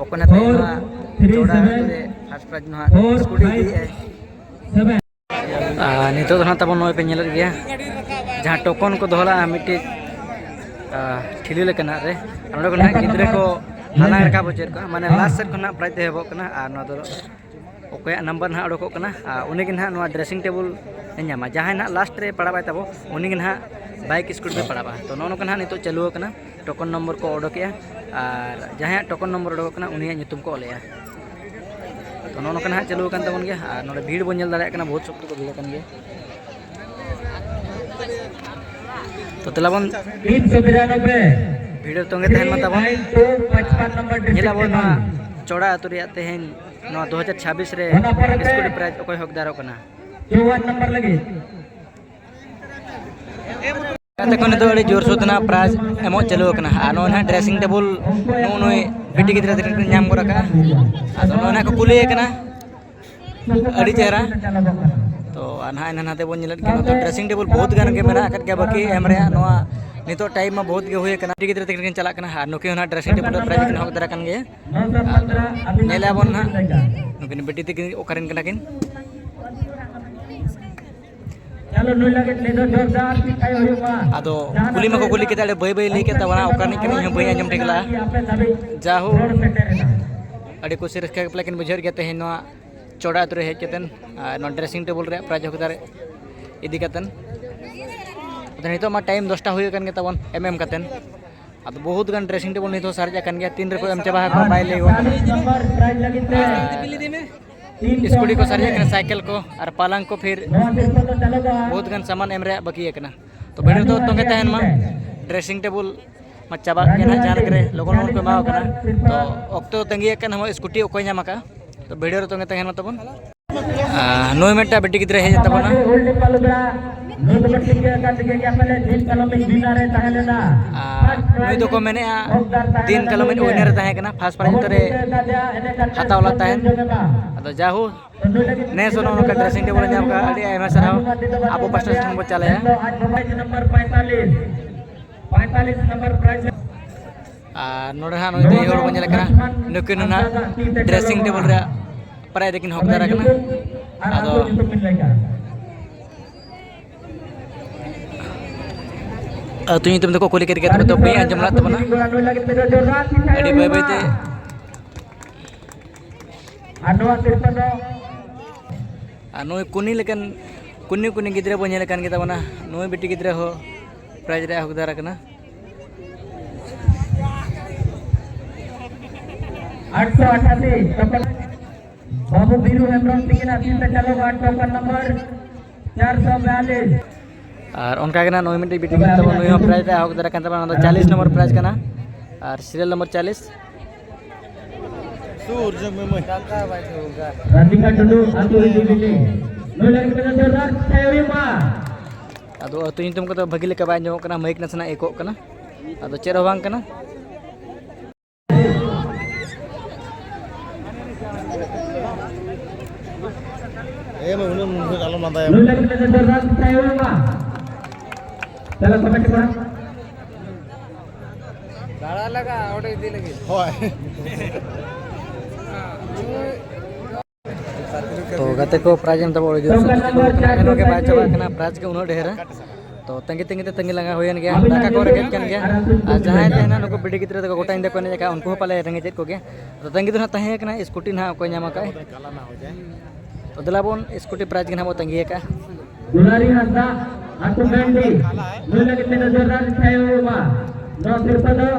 ᱚᱠᱚᱭ ᱱᱟᱦᱟᱜ ᱛᱮᱦᱮᱧ ᱱᱚᱣᱟ ᱡᱚᱲᱟ ᱟᱹᱛᱩ ᱨᱮ ᱯᱷᱟᱥᱴ ᱯᱨᱟᱭᱤᱡᱽ ᱱᱟᱦᱟᱜ ᱥᱠᱩᱴᱤ ᱤᱫᱤᱭᱮᱜᱼᱟᱭ᱾ ᱟᱨ ᱱᱤᱛᱚᱜ ᱫᱚ ᱱᱟᱦᱟᱜ ᱛᱟᱵᱚᱱ ᱱᱚᱜᱼᱚᱭ ᱯᱮ ᱧᱮᱞᱮᱫ ᱜᱮᱭᱟ, ᱡᱟᱦᱟᱸ ᱴᱳᱠᱚᱱ ᱠᱚ ᱫᱚᱦᱚ ᱞᱮᱜᱼᱟ ᱢᱤᱫᱴᱤᱡ, ᱟᱨ ᱴᱷᱤᱞᱤ ᱞᱮᱠᱟᱱᱟᱜ ᱨᱮ, ᱟᱨ ᱚᱸᱰᱮ ᱠᱷᱚᱱ ᱱᱟᱦᱟᱜ ᱜᱤᱫᱽᱨᱟᱹ ᱠᱚ ᱦᱟᱞᱟᱝ ᱨᱟᱠᱟᱵ ᱦᱚᱪᱚᱭᱮᱫ ᱠᱚᱣᱟ, ᱢᱟᱱᱮ ᱞᱟᱥᱴ ᱥᱮᱫ ᱠᱷᱚᱱ ᱱᱟᱦᱟᱜ ᱯᱨᱟᱭᱤᱡᱽ ᱫᱚ ᱮᱦᱚᱵᱚᱜ ᱠᱟᱱᱟ᱾ ᱟᱨ ᱱᱚᱣᱟ ᱫᱚ ᱚᱠᱚᱭᱟᱜ ᱱᱟᱢᱵᱟᱨ ᱱᱟᱦᱟᱜ ᱚᱰᱚᱠᱚᱜ ᱠᱟᱱᱟ, ᱟᱨ ᱩᱱᱤ ᱜᱮ ᱱᱟᱦᱟᱜ ᱱᱚᱣᱟ ᱰᱨᱮᱥᱤᱝ ᱴᱮᱵᱩᱞ ᱮ ᱧᱟᱢᱟ᱾ ᱡᱟᱦᱟᱸᱭ ᱱᱟᱦᱟᱜ ᱞᱟᱥᱴ ᱨᱮ ᱯᱟᱲᱟᱣ ᱟᱭ ᱛᱟᱵᱚ, ᱩᱱᱤ ᱜᱮ ᱱᱟᱦᱟᱜ ᱵᱟᱭᱤᱠ ᱥᱠᱩᱴ ᱨᱮ ᱯᱟᱲᱟᱣᱼᱟ᱾ ᱛᱚ ᱱᱚᱜᱼᱚ ᱱᱚᱝᱠᱟ ᱱᱟᱦᱟᱜ ᱱᱤᱛᱚᱜ ᱪᱟᱹᱞᱩ ᱟᱠᱟᱱᱟ, ᱴᱳᱠᱚᱱ ᱱᱚᱢᱵᱚᱨ ᱠᱚ ᱚᱰᱚᱠᱮᱜᱼᱟ, ᱟᱨ ᱡᱟᱦᱟᱸᱭᱟᱜ ᱴᱳᱠᱚᱱ ᱱᱚᱢᱵᱚᱨ ᱚᱰᱚᱠᱚᱜ ᱠᱟᱱᱟ, ᱩᱱᱤᱭᱟᱜ ᱧᱩᱛᱩᱢ ᱠᱚ ᱚᱞᱮᱜᱼᱟ᱾ ᱛᱚ ᱱᱚᱜᱼᱚ ᱱᱚᱝᱠᱟ ᱱᱟᱦᱟᱜ ᱪᱟᱹᱞᱩ ᱟᱠᱟᱱ ᱛᱟᱵᱚᱱ ᱜᱮᱭᱟ, ᱟᱨ ᱱᱚᱰᱮ ᱵᱷᱤᱲ ᱵᱚᱱ ᱧᱮᱞ ᱫᱟᱲᱮᱭᱟᱜ ᱠᱟᱱᱟ, ᱵᱚᱦᱩᱛ ᱥᱚᱠᱛᱚ ᱠᱚ ᱵᱷᱤᱲ ᱟᱠᱟᱱ ᱜᱮᱭᱟ᱾ ᱛᱚ ᱫᱮᱞᱟ ᱵᱚᱱ ᱛᱤᱱ ᱥᱚ ᱵᱤᱨᱟᱱᱚᱵᱵᱳᱭ᱾ ᱵᱷᱤᱰᱤᱭᱳ ᱛᱚᱸᱜᱮ ᱛᱟᱦᱮᱱ ᱢᱟ ᱛᱟᱵᱚᱱ᱾ ᱱᱟᱭᱤᱱ ᱴᱩ ᱯᱟᱸᱪᱯᱟᱱ ᱱᱚᱢᱵᱚᱨ ᱰᱤᱥᱴᱨᱤᱠᱴ ᱧᱮᱞᱟᱵᱚᱱ ᱱᱚᱣᱟ ᱯᱮᱱᱟᱞ᱾ ᱪᱚᱲᱟ ᱟᱹᱛᱩ ᱨᱮᱭᱟᱜ ᱛᱮᱦᱮᱧ ᱱᱚᱣᱟ ᱫᱩ ᱦᱟᱡᱟᱨ ᱪᱷᱟᱵᱵᱤᱥ ᱨᱮ ᱚᱱᱟ ᱯᱚᱨᱮᱛᱮ ᱥᱠᱩᱞ ᱯᱨᱟᱭᱤᱡᱽ ᱚᱠᱚᱭ ᱦᱚᱠᱫᱟᱨᱚᱜ ᱠᱟᱱᱟ᱾ ᱪᱩᱣᱟᱱ ᱱᱚᱢᱵᱚᱨ ᱞᱟᱹᱜᱤᱫ᱾ ᱜᱟᱛᱮ ᱠᱚ ᱱᱤᱛᱚᱜ ᱟᱹᱰᱤ ᱡᱳᱨᱥᱳᱨ ᱛᱮ ᱱᱟᱜ ᱯᱨᱟᱭᱤᱡᱽ ᱮᱢᱚᱜ ᱪᱟᱹᱞᱩ ᱟᱠᱟᱱᱟ᱾ ᱟᱨ ᱱᱚᱜᱼᱚᱭ ᱱᱟᱦᱟᱜ ᱰᱨᱮᱥᱤᱝ ᱴᱮᱵᱩᱞ ᱱᱩᱜᱼᱩ ᱱᱩᱭ ᱵᱤᱴᱤ ᱜᱤᱫᱽᱨᱟᱹ ᱛᱟᱹᱠᱤᱱ ᱠᱤᱱ ᱧᱟᱢ ᱜᱚᱫ ᱟᱠᱟᱫᱼᱟ᱾ ᱟᱫᱚ ᱱᱚᱜᱼᱚᱭ ᱱᱟᱦᱟᱜ ᱠᱚ ᱠᱩᱞᱤᱭᱮ ᱠᱟᱱᱟ ᱟᱹᱰᱤ ᱪᱮᱦᱨᱟ᱾ ᱛᱚ ᱟᱨ ᱱᱟᱦᱟᱜ ᱮᱱᱟ ᱱᱟᱛᱮ ᱵᱚᱱ ᱧᱮᱞᱮᱫ ᱠᱟᱱᱟ, ᱱᱚᱛᱮ ᱰᱨᱮᱥᱤᱝ ᱴᱮᱵᱩᱞ ᱵᱚᱦᱩᱛ ᱜᱟᱱ ᱜᱮ ᱢᱮᱱᱟᱜ ᱟᱠᱟᱫ ᱜᱮᱭᱟ ᱵᱟᱹᱠᱤ ᱮᱢ ᱨᱮᱭᱟᱜ᱾ ᱱᱚᱣᱟ ᱱᱤᱛᱚᱜ ᱴᱟᱭᱤᱢ ᱢᱟ ᱵᱚᱦᱩᱛ ᱜᱮ ᱦᱩᱭ ᱟᱠᱟᱱᱟ᱾ ᱵᱤᱴᱤ ᱜᱤᱫᱽᱨᱟᱹ ᱛᱟᱹᱠᱤᱱ ᱠᱤᱱ ᱪᱟᱞᱟᱜ ᱠᱟᱱᱟ ᱟᱨ ᱱᱩᱠᱤᱱ ᱦᱚᱸ ᱱᱟᱦᱟᱜ ᱰᱨᱮᱥᱤᱝ ᱴᱮᱵᱩᱞ ᱨᱮ ᱯᱨᱟᱭᱤᱡᱽ ᱠᱤᱱ ᱦᱚᱠᱫᱟᱨ ᱟᱠᱟᱱ ᱜᱮᱭᱟ᱾ ᱟᱫᱚ ᱧᱮᱞᱮᱫᱼᱟ ᱵᱚᱱ ᱱᱟᱦᱟᱜ ᱱᱩᱠᱤᱱ ᱵᱤᱴᱤ ᱛᱟᱹᱠᱤᱱ ᱚᱠᱟᱨᱮᱱ ᱠᱟᱱᱟ ᱠᱤᱱ᱾ ᱪᱟᱞᱚ, ᱱᱩᱭ ᱞᱟᱹᱜᱤᱫ ᱢᱤᱫ ᱫᱷᱟᱣ ᱡᱳᱨᱫᱟᱨ ᱪᱤᱠᱟᱹᱭ ᱦᱩᱭᱩᱜᱼᱟ᱾ ᱟᱫᱚ ᱠᱩᱞᱤ ᱢᱟᱠᱚ ᱠᱩᱞᱤ ᱠᱮᱫᱟ, ᱟᱹᱰᱤ ᱵᱟᱹᱭ ᱵᱟᱹᱭ ᱞᱟᱹᱭ ᱠᱮᱫ ᱛᱟᱵᱚᱱᱟ, ᱚᱠᱟ ᱨᱤᱱᱤᱡ ᱠᱟᱱᱟᱭ ᱤᱧ ᱦᱚᱸ ᱵᱟᱹᱧ ᱟᱸᱡᱚᱢ ᱴᱷᱤᱠ ᱞᱟᱜᱼᱟ᱾ ᱡᱟᱦᱳ, ᱟᱹᱰᱤ ᱠᱩᱥᱤ ᱨᱟᱹᱥᱠᱟᱹ ᱜᱮ ᱯᱟᱞᱮ ᱠᱤᱱ ᱵᱩᱡᱷᱟᱹᱣᱮᱫ ᱜᱮᱭᱟ ᱛᱮᱦᱮᱧ ᱱᱚᱣᱟ ᱪᱚᱲᱟ ᱟᱹᱛᱩ ᱨᱮ ᱦᱮᱡ ᱠᱟᱛᱮᱱ, ᱟᱨ ᱱᱚᱣᱟ ᱰᱨᱮᱥᱤᱝ ᱴᱮᱵᱩᱞ ᱨᱮᱭᱟᱜ ᱯᱨᱟᱭᱤᱡᱽ ᱦᱚᱠᱫᱟᱨ ᱤᱫᱤ ᱠᱟᱛᱮᱱ᱾ ᱟᱫᱚ ᱱᱤᱛᱚᱜ ᱢᱟ ᱴᱟᱭᱤᱢ ᱫᱚᱥᱴᱟ ᱦᱩᱭ ᱟᱠᱟᱱ ᱜᱮ ᱛᱟᱵᱚᱱ, ᱮᱢ ᱮᱢ ᱠᱟᱛᱮᱱ᱾ ᱟᱫᱚ ᱵᱚᱦᱩᱛ ᱜᱟᱱ ᱰᱨᱮᱥᱤᱝ ᱴᱮᱵᱩᱞ ᱱᱤᱛ ᱦᱚᱸ ᱥᱟᱨᱮᱡ ᱟᱠᱟᱱ ᱜᱮᱭᱟ, ᱛᱤᱱ ᱨᱮᱠᱚ ᱮᱢ ᱪᱟᱵᱟ ᱟᱠᱚᱣᱟ ᱵᱟᱭ ᱞᱟᱹᱭᱚᱜ ᱠᱟᱱᱟ᱾ ᱟᱨ ᱥᱠᱩᱴᱤ ᱠᱚ ᱥᱟᱨᱮᱡ ᱟᱠᱟᱱᱟ, ᱥᱟᱭᱠᱮᱞ ᱠᱚ ᱟᱨ ᱯᱟᱞᱟᱝ ᱠᱚ, ᱯᱷᱤᱨ ᱵᱚᱦᱩᱛ ᱜᱟᱱ ᱥᱟᱢᱟᱱ ᱮᱢ ᱨᱮᱭᱟᱜ ᱵᱟᱹᱠᱤ ᱟᱠᱟᱱᱟ᱾ ᱛᱚ ᱵᱷᱤᱰᱤᱭᱳ ᱫᱚ ᱛᱚᱸᱜᱮ ᱛᱟᱦᱮᱱ ᱢᱟ᱾ ᱰᱨᱮᱥᱤᱝ ᱴᱮᱵᱩᱞ ᱢᱟ ᱪᱟᱵᱟᱜ ᱜᱮ ᱱᱟᱦᱟᱜ, ᱡᱟᱦᱟᱸ ᱞᱮᱠᱟ ᱨᱮ ᱞᱚᱜᱚᱱ ᱞᱚᱜᱚᱱ ᱠᱚ ᱮᱢᱟᱣ ᱠᱟᱱᱟ᱾ ᱛᱚ ᱚᱠᱛᱚ ᱛᱟᱺᱜᱤ ᱟᱠᱟᱱ ᱦᱚᱸ ᱥᱠᱩᱴᱤ ᱚᱠᱚᱭ ᱧᱟᱢ ᱟᱠᱟᱫᱼᱟ᱾ ᱛᱚ ᱵᱷᱤᱰᱤᱭᱳ ᱨᱮ ᱛᱚᱸᱜᱮ ᱛᱟᱦᱮᱱ ᱢᱟ ᱛᱟᱵᱚᱱ᱾ ᱟᱨ ᱱᱩᱭ ᱢᱤᱫᱴᱟᱝ ᱵᱤᱴᱤ ᱜᱤᱫᱽᱨᱟᱹ ᱦᱮᱡ ᱮᱱ ᱛᱟᱵᱚᱱᱟ᱾ ᱩᱞ ᱰᱤᱯᱟ ᱞᱩᱵᱲᱟ, ᱱᱩᱭ ᱫᱚᱵᱚᱱ ᱴᱷᱤᱠᱟᱹ ᱟᱠᱟᱫ ᱜᱮᱭᱟ ᱯᱟᱞᱮ, ᱫᱤᱱ ᱠᱟᱞᱚᱢᱤᱡ winner ᱮ ᱛᱟᱦᱮᱸ ᱞᱮᱱᱟ᱾ ᱟᱨ ᱱᱩᱭ ᱫᱚᱠᱚ ᱢᱮᱱᱮᱫᱼᱟ, ᱫᱤᱱ ᱠᱟᱞᱚᱢᱤᱡ winner ᱮ ᱛᱟᱦᱮᱸ ᱠᱟᱱᱟ, first prize ᱩᱛᱟᱹᱨ ᱮ ᱦᱟᱛᱟᱣ ᱞᱮᱫ ᱛᱟᱦᱮᱸᱫ᱾ ᱟᱫᱚ ᱡᱟᱦᱳ, ᱱᱮᱥ ᱦᱚᱸ ᱱᱚᱜᱼᱚ ᱱᱚᱝᱠᱟ ᱰᱨᱮᱥᱤᱝ ᱴᱮᱵᱩᱞ ᱮ ᱧᱟᱢ ᱠᱟᱜᱼᱟ, ᱟᱹᱰᱤ ᱟᱭᱢᱟ ᱥᱟᱨᱦᱟᱣ᱾ ᱟᱵᱚ ᱯᱟᱥᱴᱟ ᱥᱮᱫ ᱠᱷᱚᱱ ᱵᱚᱱ ᱪᱟᱞᱟᱭᱟ᱾ ᱯᱚᱸᱭᱛᱟᱞᱤᱥ ᱱᱚᱢᱵᱚᱨ ᱯᱨᱟᱭᱤᱡᱽ᱾ ᱟᱨ ᱱᱚᱰᱮ ᱦᱟᱸᱜ ᱱᱩᱭ ᱫᱚ ᱤᱭᱟᱹ ᱦᱚᱲ ᱵᱚᱱ ᱧᱮᱞᱮ ᱠᱟᱱᱟ, ᱱᱩᱠᱤᱱ ᱦᱚᱸ ᱱᱟᱦᱟᱜ ᱰᱨᱮᱥᱤᱝ ᱴᱮᱵᱩᱞ ᱨᱮᱭᱟᱜ ᱯᱨᱟᱭᱤᱡᱽ ᱨᱮᱠᱤᱱ ᱦᱚᱠᱫᱟᱨ ᱟᱠᱟᱱᱟ᱾ ᱟᱫᱚ ᱟᱹᱛᱩ ᱧᱩᱛᱩᱢ ᱫᱚᱠᱚ ᱠᱩᱞᱤ ᱠᱮᱫ ᱜᱮᱭᱟ, ᱛᱚᱵᱮ ᱛᱚ ᱵᱟᱹᱧ ᱟᱸᱡᱚᱢ ᱞᱮᱫ ᱛᱟᱵᱚᱱᱟ᱾ ᱟᱹᱰᱤ ᱵᱟᱹᱭ ᱵᱟᱹᱭ ᱛᱮ᱾ ᱟᱨ ᱱᱚᱣᱟ ᱥᱤᱨᱯᱟᱹ ᱫᱚ ᱟᱨ ᱱᱩᱭ ᱠᱩᱱᱤ ᱞᱮᱠᱟᱱ, ᱠᱩᱱᱤ ᱠᱩᱱᱤ ᱜᱤᱫᱽᱨᱟᱹ ᱵᱚᱱ ᱧᱮᱞᱮ ᱠᱟᱱ ᱜᱮ ᱛᱟᱵᱚᱱᱟ, ᱱᱩᱭ ᱵᱤᱴᱤ ᱜᱤᱫᱽᱨᱟᱹ ᱦᱚᱸ ᱯᱨᱟᱭᱤᱡᱽ ᱨᱮᱭᱟᱜ ᱦᱚᱠᱫᱟᱨ ᱟᱠᱟᱱᱟ᱾ ᱟᱴᱥᱚ ᱟᱴᱷᱟᱥᱤ ᱴᱳᱠᱚᱱ, ᱵᱟᱹᱵᱩ ᱵᱤᱨᱩ ᱦᱮᱢᱵᱨᱚᱢ ᱛᱤᱠᱤᱱᱟᱜ ᱛᱤ ᱛᱮ ᱪᱟᱞᱚᱜ ᱠᱟᱱ ᱴᱳᱠᱚᱱ ᱱᱚᱢᱵᱚᱨ ᱪᱟᱨᱥᱚ ᱵᱤᱭᱟᱞᱤᱥ᱾ ᱟᱨ ᱚᱱᱠᱟ ᱜᱮ ᱱᱟᱜ ᱱᱩᱭ ᱢᱤᱫᱴᱤᱡ ᱵᱤᱴᱤ ᱛᱟᱵᱚᱱ, ᱱᱩᱭ ᱦᱚᱸ ᱯᱨᱟᱭᱤᱡᱽ ᱮ ᱟᱦᱚᱵ ᱫᱟᱲᱮ ᱠᱟᱱ ᱛᱟᱵᱚᱱᱟ, ᱚᱱᱟ ᱫᱚ ᱪᱟᱞᱤᱥ ᱱᱚᱢᱵᱚᱨ ᱯᱨᱟᱭᱤᱡᱽ ᱠᱟᱱᱟ᱾ ᱟᱨ ᱥᱤᱨᱤᱭᱟᱞ ᱱᱚᱢᱵᱚᱨ ᱪᱟᱞᱤᱥ᱾ ᱨᱟᱫᱷᱤᱠᱟ ᱴᱩᱰᱩ, ᱟᱹᱛᱩ ᱤᱫᱤ ᱵᱤᱞᱤ᱾ ᱱᱩᱭ ᱞᱟᱹᱜᱤᱫ ᱛᱮ ᱡᱳᱨᱫᱟᱨ ᱛᱟᱦᱮᱸ ᱦᱩᱭᱩᱜ ᱢᱟ᱾ ᱟᱫᱚ ᱟᱹᱛᱩ ᱧᱩᱛᱩᱢ ᱠᱚᱫᱚ ᱵᱷᱟᱹᱜᱤ ᱞᱮᱠᱟ ᱵᱟᱭ ᱟᱸᱡᱚᱢᱚᱜ ᱠᱟᱱᱟ, ᱢᱟᱭᱤᱠ ᱱᱟᱥᱮᱱᱟᱜ ᱮᱠᱳᱜ ᱠᱟᱱᱟ, ᱟᱫᱚ ᱪᱮᱫ ᱦᱚᱸ ᱵᱟᱝ ᱠᱟᱱᱟ᱾ ᱮ ᱢᱟ ᱩᱱᱟᱹᱜ ᱢᱩᱸ ᱟᱞᱚᱢ ᱞᱟᱸᱫᱟᱭᱟ᱾ ᱱᱩᱭ ᱞᱟᱹᱜᱤᱫ ᱛᱮ ᱡᱳᱨᱫᱟᱨ ᱛᱟᱦᱮᱸ ᱦᱩᱭᱩᱜ ᱢᱟ᱾ ᱪᱚᱞᱚ, ᱠᱚᱢᱮᱴᱤ ᱠᱚᱲᱟ᱾ ᱫᱟᱬᱟ ᱞᱟᱜᱟ ᱚᱸᱰᱮ ᱤᱫᱤ ᱞᱟᱹᱜᱤᱫ᱾ ᱦᱳᱭ᱾ ᱛᱚ ᱜᱟᱛᱮ ᱠᱚ, ᱯᱨᱟᱭᱤᱡᱽ ᱮᱢ ᱛᱟᱵᱚ ᱟᱹᱰᱤ ᱡᱳᱨ ᱥᱚᱱᱛᱩᱥᱴᱤ ᱠᱟᱱᱟ, ᱮᱱᱦᱚᱸ ᱜᱮ ᱵᱟᱭ ᱪᱟᱵᱟᱜ ᱠᱟᱱᱟ, ᱯᱨᱟᱭᱤᱡᱽ ᱜᱮ ᱩᱱᱟᱹᱜ ᱰᱷᱮᱨ᱾ ᱛᱚ ᱛᱟᱺᱜᱤ ᱛᱟᱺᱜᱤ ᱛᱮ ᱛᱟᱺᱜᱤ ᱞᱟᱸᱜᱟ ᱦᱩᱭᱮᱱ ᱜᱮᱭᱟ, ᱫᱟᱠᱟ ᱠᱚ ᱨᱮᱸᱜᱮᱡ ᱠᱟᱱ ᱜᱮᱭᱟ᱾ ᱟᱨ ᱡᱟᱦᱟᱸᱭ ᱛᱟᱦᱮᱱᱟ ᱱᱩᱠᱩ ᱵᱤᱴᱤ ᱜᱤᱫᱽᱨᱟᱹ ᱛᱟᱠᱚ ᱜᱚᱴᱟ ᱧᱤᱫᱟᱹ ᱠᱚ ᱮᱱᱮᱡ ᱟᱠᱟᱫ, ᱩᱱᱠᱩ ᱦᱚᱸ ᱯᱟᱞᱮ ᱨᱮᱸᱜᱮᱡᱮᱫ ᱠᱚᱜᱮ᱾ ᱛᱚ ᱛᱟᱺᱜᱤ ᱫᱚ ᱱᱟᱦᱟᱜ ᱛᱟᱦᱮᱸ ᱠᱟᱱᱟ, ᱥᱠᱩᱴᱤ ᱱᱟᱦᱟᱜ ᱚᱠᱚᱭ ᱧᱟᱢ ᱟᱠᱟᱫ᱾ ᱛᱚ ᱫᱮᱞᱟ ᱵᱚᱱ ᱥᱠᱩᱴᱤ ᱯᱨᱟᱭᱤᱡᱽ ᱜᱮ ᱱᱟᱦᱟᱜ ᱵᱚᱱ ᱛᱟᱺᱜᱤ ᱟᱠᱟᱫᱼᱟ᱾ ᱫᱩᱞᱟᱨᱤ ᱦᱟᱸᱥᱫᱟ, ᱟᱹᱛᱩ ᱜᱟᱱᱰᱤ, ᱱᱩᱭ ᱞᱟᱹᱜᱤᱫ ᱛᱮ ᱡᱳᱨᱫᱟᱨ ᱪᱷᱟᱭ ᱦᱩᱭᱩᱜ ᱢᱟ᱾ ᱱᱚᱣᱟ ᱥᱤᱨᱯᱟᱹ ᱫᱚ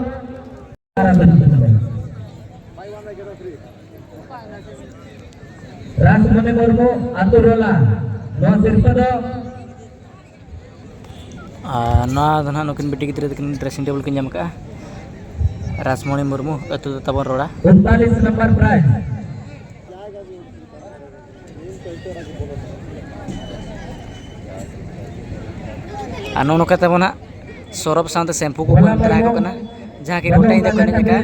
ᱨᱟᱥᱢᱚᱱᱤ ᱢᱩᱨᱢᱩ, ᱟᱹᱛᱩ ᱨᱚᱞᱟ, ᱱᱚᱣᱟ ᱥᱤᱨᱯᱟᱹ ᱫᱚ ᱟᱨ ᱱᱚᱣᱟ ᱫᱚ ᱱᱟᱦᱟᱜ ᱱᱩᱠᱤᱱ ᱵᱤᱴᱤ ᱜᱤᱫᱽᱨᱟᱹ ᱛᱟᱹᱠᱤᱱ ᱰᱨᱮᱥᱤᱝ ᱴᱮᱵᱤᱞ ᱠᱤᱱ ᱧᱟᱢ ᱠᱟᱜᱼᱟ, ᱨᱟᱥᱢᱚᱱᱤ ᱢᱩᱨᱢᱩ, ᱟᱹᱛᱩ ᱫᱚ ᱛᱟᱵᱚᱱ ᱨᱚᱲᱟ᱾ ᱩᱱᱛᱟᱞᱤᱥ ᱱᱟᱢᱵᱟᱨ ᱯᱨᱟᱭᱤᱡᱽ᱾ ᱟᱨ ᱱᱚᱜᱼᱚ ᱱᱚᱝᱠᱟ ᱛᱟᱵᱚᱱ ᱦᱟᱸᱜ ᱥᱚᱨᱚᱯ ᱥᱟᱶᱛᱮ ᱥᱮᱢᱯᱩ ᱠᱚᱵᱚᱱ ᱮᱢ ᱛᱚᱨᱟ ᱟᱠᱚ ᱠᱟᱱᱟ, ᱡᱟᱦᱟᱸ ᱠᱤ ᱜᱚᱴᱟ ᱧᱤᱫᱟᱹ ᱠᱚ ᱮᱱᱮᱡ ᱟᱠᱟᱫᱼᱟ᱾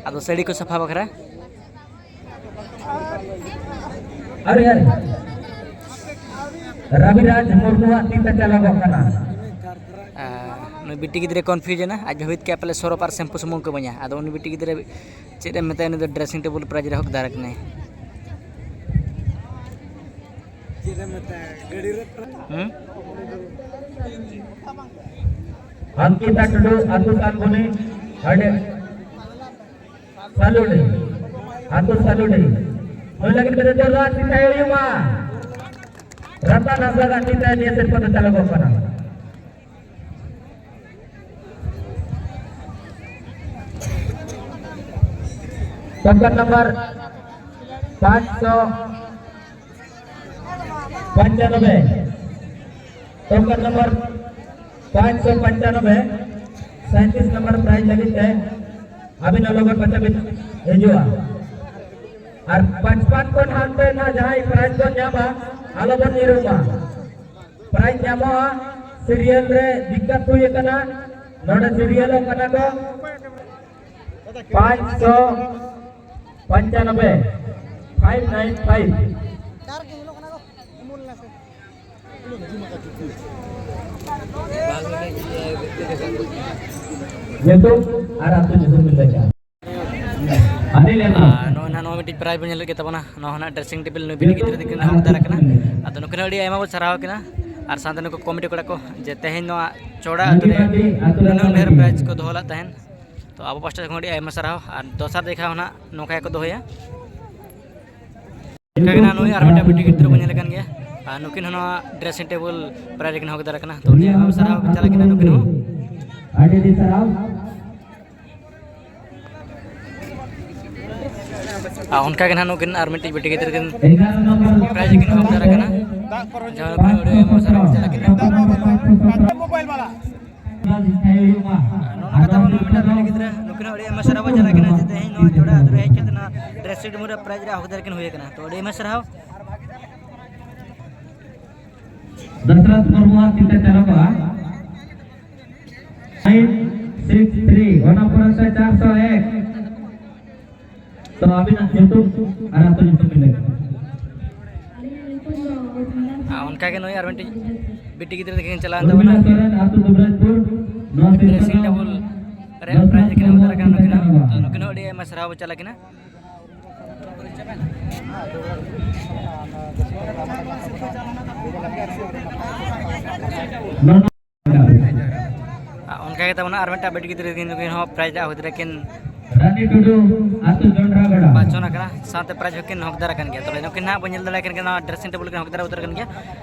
ᱟᱫᱚ ᱥᱟᱹᱲᱤ ᱠᱚ ᱥᱟᱯᱷᱟ ᱵᱟᱠᱷᱨᱟ᱾ ᱟᱨᱮ, ᱟᱨᱮ᱾ ᱨᱟᱵᱤᱨᱟᱡᱽ ᱢᱩᱨᱢᱩᱣᱟᱜ ᱛᱤ ᱛᱮ ᱪᱟᱞᱟᱣᱚᱜ ᱠᱟᱱᱟ᱾ ᱟᱨ ᱱᱩᱭ ᱵᱤᱴᱤ ᱜᱤᱫᱽᱨᱟᱹ ᱠᱚᱱᱯᱷᱤᱭᱩᱡᱽ ᱮᱱᱟ, ᱟᱡ ᱵᱷᱟᱵᱤᱛ ᱠᱮᱫ ᱯᱟᱞᱮ ᱥᱚᱨᱚᱯ ᱟᱨ ᱥᱮᱢᱯᱩ ᱥᱩᱢᱩᱝ ᱠᱚ ᱮᱢᱟᱹᱧᱟ᱾ ᱟᱫᱚ ᱩᱱᱤ ᱵᱤᱴᱤ ᱜᱤᱫᱽᱨᱟᱹ ᱪᱮᱫ ᱮᱢ ᱢᱮᱛᱟᱭᱟ, ᱩᱱᱤ ᱫᱚ ᱰᱨᱮᱥᱤᱝ ᱴᱮᱵᱤᱞ ᱯᱨᱟᱭᱤᱡᱽ ᱨᱮ ᱦᱚᱠᱫᱟᱨ ᱠᱟᱱᱟᱭ᱾ ᱪᱮᱫ ᱮᱢ ᱢᱮᱛᱟᱭᱟ, ᱜᱟᱹᱰᱤ ᱨᱮ ᱦᱩᱸ? ᱟᱝᱠᱤᱛᱟ ᱴᱩᱰᱩ, ᱟᱹᱛᱩ ᱥᱟᱞᱵᱚᱱᱤ, ᱦᱟᱰᱮ᱾ ᱥᱟᱞᱩᱰᱤ, ᱟᱹᱛᱩ ᱥᱟᱞᱩᱰᱤ᱾ ᱱᱩᱭ ᱞᱟᱹᱜᱤᱫ ᱛᱮ ᱡᱳᱨᱫᱟᱨ ᱛᱤ ᱛᱷᱟᱭᱚ ᱦᱩᱭᱩᱜ ᱢᱟ᱾ ᱨᱟᱛᱟᱱ ᱦᱟᱸᱥᱫᱟ ᱜᱟᱛᱮ ᱛᱮ ᱱᱤᱭᱟᱹ ᱥᱤᱨᱯᱟᱹ ᱫᱚ ᱪᱟᱞᱟᱣᱚᱜ ᱠᱟᱱᱟ᱾ ᱴᱳᱠᱚᱱ ᱱᱟᱢᱵᱟᱨ ᱯᱟᱸᱪᱥᱚ ᱯᱚᱧᱪᱟᱱᱚᱵᱵᱳᱭ᱾ ᱴᱳᱠᱮᱱ ᱱᱚᱢᱵᱚᱨ ᱯᱟᱸᱪᱥᱚ ᱯᱚᱧᱪᱟᱱᱚᱵᱵᱳᱭ, ᱥᱟᱸᱭᱛᱨᱤᱥ ᱱᱚᱢᱵᱚᱨ ᱯᱨᱟᱭᱤᱡᱽ ᱞᱟᱹᱜᱤᱫ ᱛᱮ ᱟᱹᱵᱤᱱ ᱟᱞᱚ ᱵᱚᱱ ᱯᱟᱪᱷᱟ ᱵᱤᱱ ᱦᱤᱡᱩᱜᱼᱟ᱾ ᱟᱨ ᱯᱟᱸᱪᱯᱟᱱ ᱠᱷᱚᱱ ᱦᱟᱱᱛᱮ ᱱᱟ ᱡᱟᱦᱟᱸᱭ ᱯᱨᱟᱭᱤᱡᱽ ᱵᱚᱱ ᱧᱟᱢᱟ, ᱟᱞᱚ ᱵᱚᱱ ᱧᱤᱨᱩᱢᱟ᱾ ᱯᱨᱟᱭᱤᱡᱽ ᱧᱟᱢᱚᱜᱼᱟ, ᱥᱤᱨᱤᱭᱟᱞ ᱨᱮ ᱫᱤᱠᱠᱟᱛ ᱦᱩᱭ ᱟᱠᱟᱱᱟ, ᱱᱚᱰᱮ ᱥᱤᱨᱤᱭᱟᱞᱚᱜ ᱠᱟᱱᱟ ᱠᱚ᱾ ᱯᱟᱸᱪᱥᱚ ᱯᱚᱧᱪᱟᱱᱚᱵᱵᱳᱭ, ᱯᱷᱟᱭᱤᱵᱷ ᱱᱟᱭᱤᱱ ᱯᱷᱟᱭᱤᱵᱷ᱾ ᱧᱩᱛᱩᱢ ᱟᱨ ᱟᱹᱛᱩ ᱧᱩᱛᱩᱢ ᱵᱤᱱ ᱞᱟᱹᱭᱟ᱾ ᱟᱹᱰᱤ ᱞᱮᱠᱟ᱾ ᱟᱨ ᱱᱚᱜᱼᱚᱭ ᱱᱟᱦᱟᱜ ᱱᱚᱣᱟ ᱢᱤᱫᱴᱤᱡ ᱯᱨᱟᱭᱤᱡᱽ ᱵᱚᱱ ᱧᱮᱞᱮᱫ ᱜᱮ ᱛᱟᱵᱚᱱᱟ, ᱱᱚᱣᱟ ᱦᱚᱸ ᱱᱟᱦᱟᱜ ᱰᱨᱮᱥᱤᱝ ᱴᱮᱵᱤᱞ ᱱᱩᱭ ᱵᱤᱴᱤ ᱜᱤᱫᱽᱨᱟᱹ ᱛᱟᱹᱠᱤᱱ ᱦᱚᱠᱫᱟᱨ ᱟᱠᱟᱱᱟ᱾ ᱟᱫᱚ ᱱᱩᱠᱤᱱ ᱦᱚᱸ ᱟᱹᱰᱤ ᱟᱭᱢᱟ ᱵᱚᱱ ᱥᱟᱨᱦᱟᱣ ᱠᱤᱱᱟ, ᱟᱨ ᱥᱟᱶᱛᱮ ᱱᱩᱠᱩ ᱠᱚᱢᱤᱴᱤ ᱠᱚᱲᱟ ᱠᱚ, ᱡᱮ ᱛᱮᱦᱮᱧ ᱱᱚᱣᱟ ᱪᱚᱲᱟ ᱟᱹᱛᱩ ᱨᱮ ᱱᱩᱱᱟᱹᱜ ᱰᱷᱮᱨ ᱯᱨᱟᱭᱤᱡᱽ ᱠᱚ ᱫᱚᱦᱚ ᱞᱮᱫ ᱛᱟᱦᱮᱱ᱾ ᱛᱚ ᱟᱵᱚ ᱯᱟᱥᱴᱟ ᱠᱷᱚᱱ ᱟᱹᱰᱤ ᱟᱭᱢᱟ ᱥᱟᱨᱦᱟᱣ, ᱟᱨ ᱫᱚᱥᱟᱨ ᱫᱮᱠᱷᱟ ᱦᱚᱸ ᱱᱟᱦᱟᱜ ᱱᱚᱝᱠᱟ ᱜᱮᱠᱚ ᱫᱚᱦᱚᱭᱟ᱾ ᱚᱱᱠᱟ ᱜᱮ ᱱᱟᱦᱟᱜ ᱱᱩᱭ ᱟᱨ ᱢᱤᱫᱴᱟᱝ ᱵᱤᱴᱤ ᱜᱤᱫᱽᱨᱟᱹ ᱵᱚᱱ ᱧᱮᱞᱮ ᱠᱟᱱ ᱜᱮᱭᱟ, ᱟᱨ ᱱᱩᱠᱤᱱ ᱦᱚᱸ ᱱᱚᱣᱟ ᱰᱨᱮᱥᱤᱝ ᱴᱮᱵᱤᱞ ᱯᱨᱟᱭᱤᱡᱽ ᱨᱮᱠᱤᱱ ᱦᱚᱠᱫᱟᱨ ᱟᱠᱟᱱᱟ᱾ ᱛᱚ ᱟᱹᱰᱤ ᱟᱭᱢᱟ ᱥᱟᱨᱦᱟᱣ ᱪᱟᱞᱟᱜ ᱠᱟᱱᱟ ᱱᱩᱠᱤᱱ ᱦᱚᱸ᱾ ᱟᱹᱰᱤ ᱟᱹᱰᱤ ᱥᱟᱨᱦᱟᱣ᱾ ᱟᱨ ᱚᱱᱠᱟ ᱜᱮ ᱱᱟᱦᱟᱜ ᱱᱩᱠᱤᱱ ᱟᱨ ᱢᱤᱫᱴᱤᱡ ᱵᱤᱴᱤ ᱜᱤᱫᱽᱨᱟᱹ ᱠᱤᱱ ᱮᱜᱟᱨᱚ ᱱᱚᱢᱵᱚᱨ ᱯᱨᱟᱭᱤᱡᱽ ᱠᱤᱱ ᱦᱚᱠᱫᱟᱨ ᱟᱠᱟᱱᱟ, ᱡᱟᱦᱟᱸ ᱫᱚ ᱟᱹᱰᱤ ᱟᱭᱢᱟ ᱥᱟᱨᱦᱟᱣ ᱪᱟᱞᱟᱜ ᱠᱟᱱᱟ᱾ ᱱᱚᱜᱼᱚ ᱱᱚᱝᱠᱟ ᱛᱟᱵᱚᱱ ᱱᱩᱭ ᱢᱤᱫᱴᱟᱝ ᱵᱤᱴᱤ ᱜᱤᱫᱽᱨᱟᱹ, ᱱᱩᱠᱤᱱ ᱦᱚᱸ ᱟᱹᱰᱤ ᱟᱭᱢᱟ ᱥᱟᱨᱦᱟᱣ ᱵᱚᱱ ᱪᱟᱞᱟᱜ ᱠᱟᱱᱟ ᱡᱮ ᱛᱮᱦᱮᱧ ᱱᱚᱣᱟ ᱪᱚᱲᱟ ᱟᱹᱛᱩ ᱨᱮ ᱦᱮᱡ ᱠᱟᱛᱮ ᱱᱚᱣᱟ ᱰᱨᱮᱥᱤᱝ ᱨᱩᱢ ᱨᱮ ᱯᱨᱟᱭᱤᱡᱽ ᱨᱮ ᱦᱚᱠᱫᱟᱨ ᱠᱤᱱ ᱦᱩᱭ ᱟᱠᱟᱱᱟ᱾ ᱛᱚ ᱟᱹᱰᱤ ᱟᱭᱢᱟ ᱥᱟᱨᱦᱟᱣ᱾ ᱫᱚᱥᱨᱟ ᱢᱩᱨᱢᱩᱣᱟᱜ ᱛᱤᱱᱴᱟ ᱪᱟᱞᱟᱣ ᱠᱚᱜᱼᱟ᱾ ᱱᱟᱭᱤᱱ ᱥᱤᱠᱥ ᱛᱷᱨᱤ, ᱚᱱᱟ ᱯᱚᱨᱮ ᱛᱮ ᱪᱟᱨᱥᱚ ᱮᱠ᱾ ᱛᱚ ᱟᱹᱵᱤᱱᱟᱜ ᱧᱩᱛᱩᱢ ᱟᱨ ᱟᱹᱛᱩ ᱧᱩᱛᱩᱢ ᱵᱤᱱ ᱞᱟᱹᱭᱟ᱾ ᱟᱨ ᱚᱱᱠᱟ ᱜᱮ ᱱᱩᱭ ᱟᱨ ᱢᱤᱫᱴᱤᱡ ᱵᱤᱴᱤ ᱜᱤᱫᱽᱨᱟᱹ ᱛᱟᱹᱠᱤᱱ ᱪᱟᱞᱟᱣᱮᱱ ᱛᱟᱵᱚᱱᱟ᱾ ᱩᱨᱢᱤᱞᱟ ᱥᱚᱨᱮᱱ, ᱟᱹᱛᱩ ᱫᱩᱵᱨᱟᱡᱽᱯᱩᱨ, ᱱᱚᱣᱟ ᱰᱨᱮᱥᱤᱝ ᱥᱤᱨᱯᱟᱹ ᱫᱚ ᱴᱮᱵᱤᱞ ᱨᱮ ᱯᱨᱟᱭᱤᱡᱽ ᱠᱤᱱ ᱦᱟᱢᱮᱴ ᱫᱟᱲᱮ ᱠᱟᱱᱟ ᱱᱩᱠᱤᱱ ᱦᱚᱸ᱾ ᱛᱚ ᱱᱩᱠᱤᱱ ᱦᱚᱸ ᱟᱹᱰᱤ ᱟᱭᱢᱟ ᱥᱟᱨᱦᱟᱣ ᱵᱚᱱ ᱪᱟᱞ ᱟᱹᱠᱤᱱᱟ᱾ ᱱᱚᱣᱟ ᱟᱨ ᱚᱱᱠᱟ ᱜᱮ ᱛᱟᱵᱚᱱᱟ ᱟᱨ ᱢᱤᱫᱴᱟᱝ ᱵᱤᱴᱤ ᱜᱤᱫᱽᱨᱟᱹ ᱠᱤᱱ, ᱱᱩᱠᱤᱱ ᱦᱚᱸ ᱯᱨᱟᱭᱤᱡᱽ ᱨᱮᱭᱟᱜ ᱦᱚᱠᱫᱟᱨ ᱠᱤᱱ ᱨᱟᱱᱤ ᱴᱩᱰᱩ, ᱟᱹᱛᱩ ᱡᱚᱱᱰᱨᱟᱜᱚᱲᱟ᱾ ᱵᱟᱪᱚᱱ ᱟᱠᱟᱱᱟ, ᱥᱟᱶᱛᱮ ᱯᱨᱟᱭᱤᱡᱽ ᱦᱚᱸᱠᱤᱱ ᱦᱚᱠᱫᱟᱨ ᱟᱠᱟᱱ ᱜᱮᱭᱟ᱾ ᱛᱚᱵᱮ ᱱᱩᱠᱤᱱ ᱦᱟᱸᱜ ᱵᱚᱱ ᱧᱮᱞ ᱫᱟᱲᱮᱭᱟᱠᱤᱱ ᱠᱟᱱᱟ, ᱱᱚᱣᱟ ᱰᱨᱮᱥᱤᱝ ᱴᱮᱵᱤᱞ ᱠᱤᱱ ᱦᱚᱠᱫᱟᱨ ᱩᱛᱟᱹᱨ ᱟᱠᱟᱱ ᱜᱮᱭᱟ᱾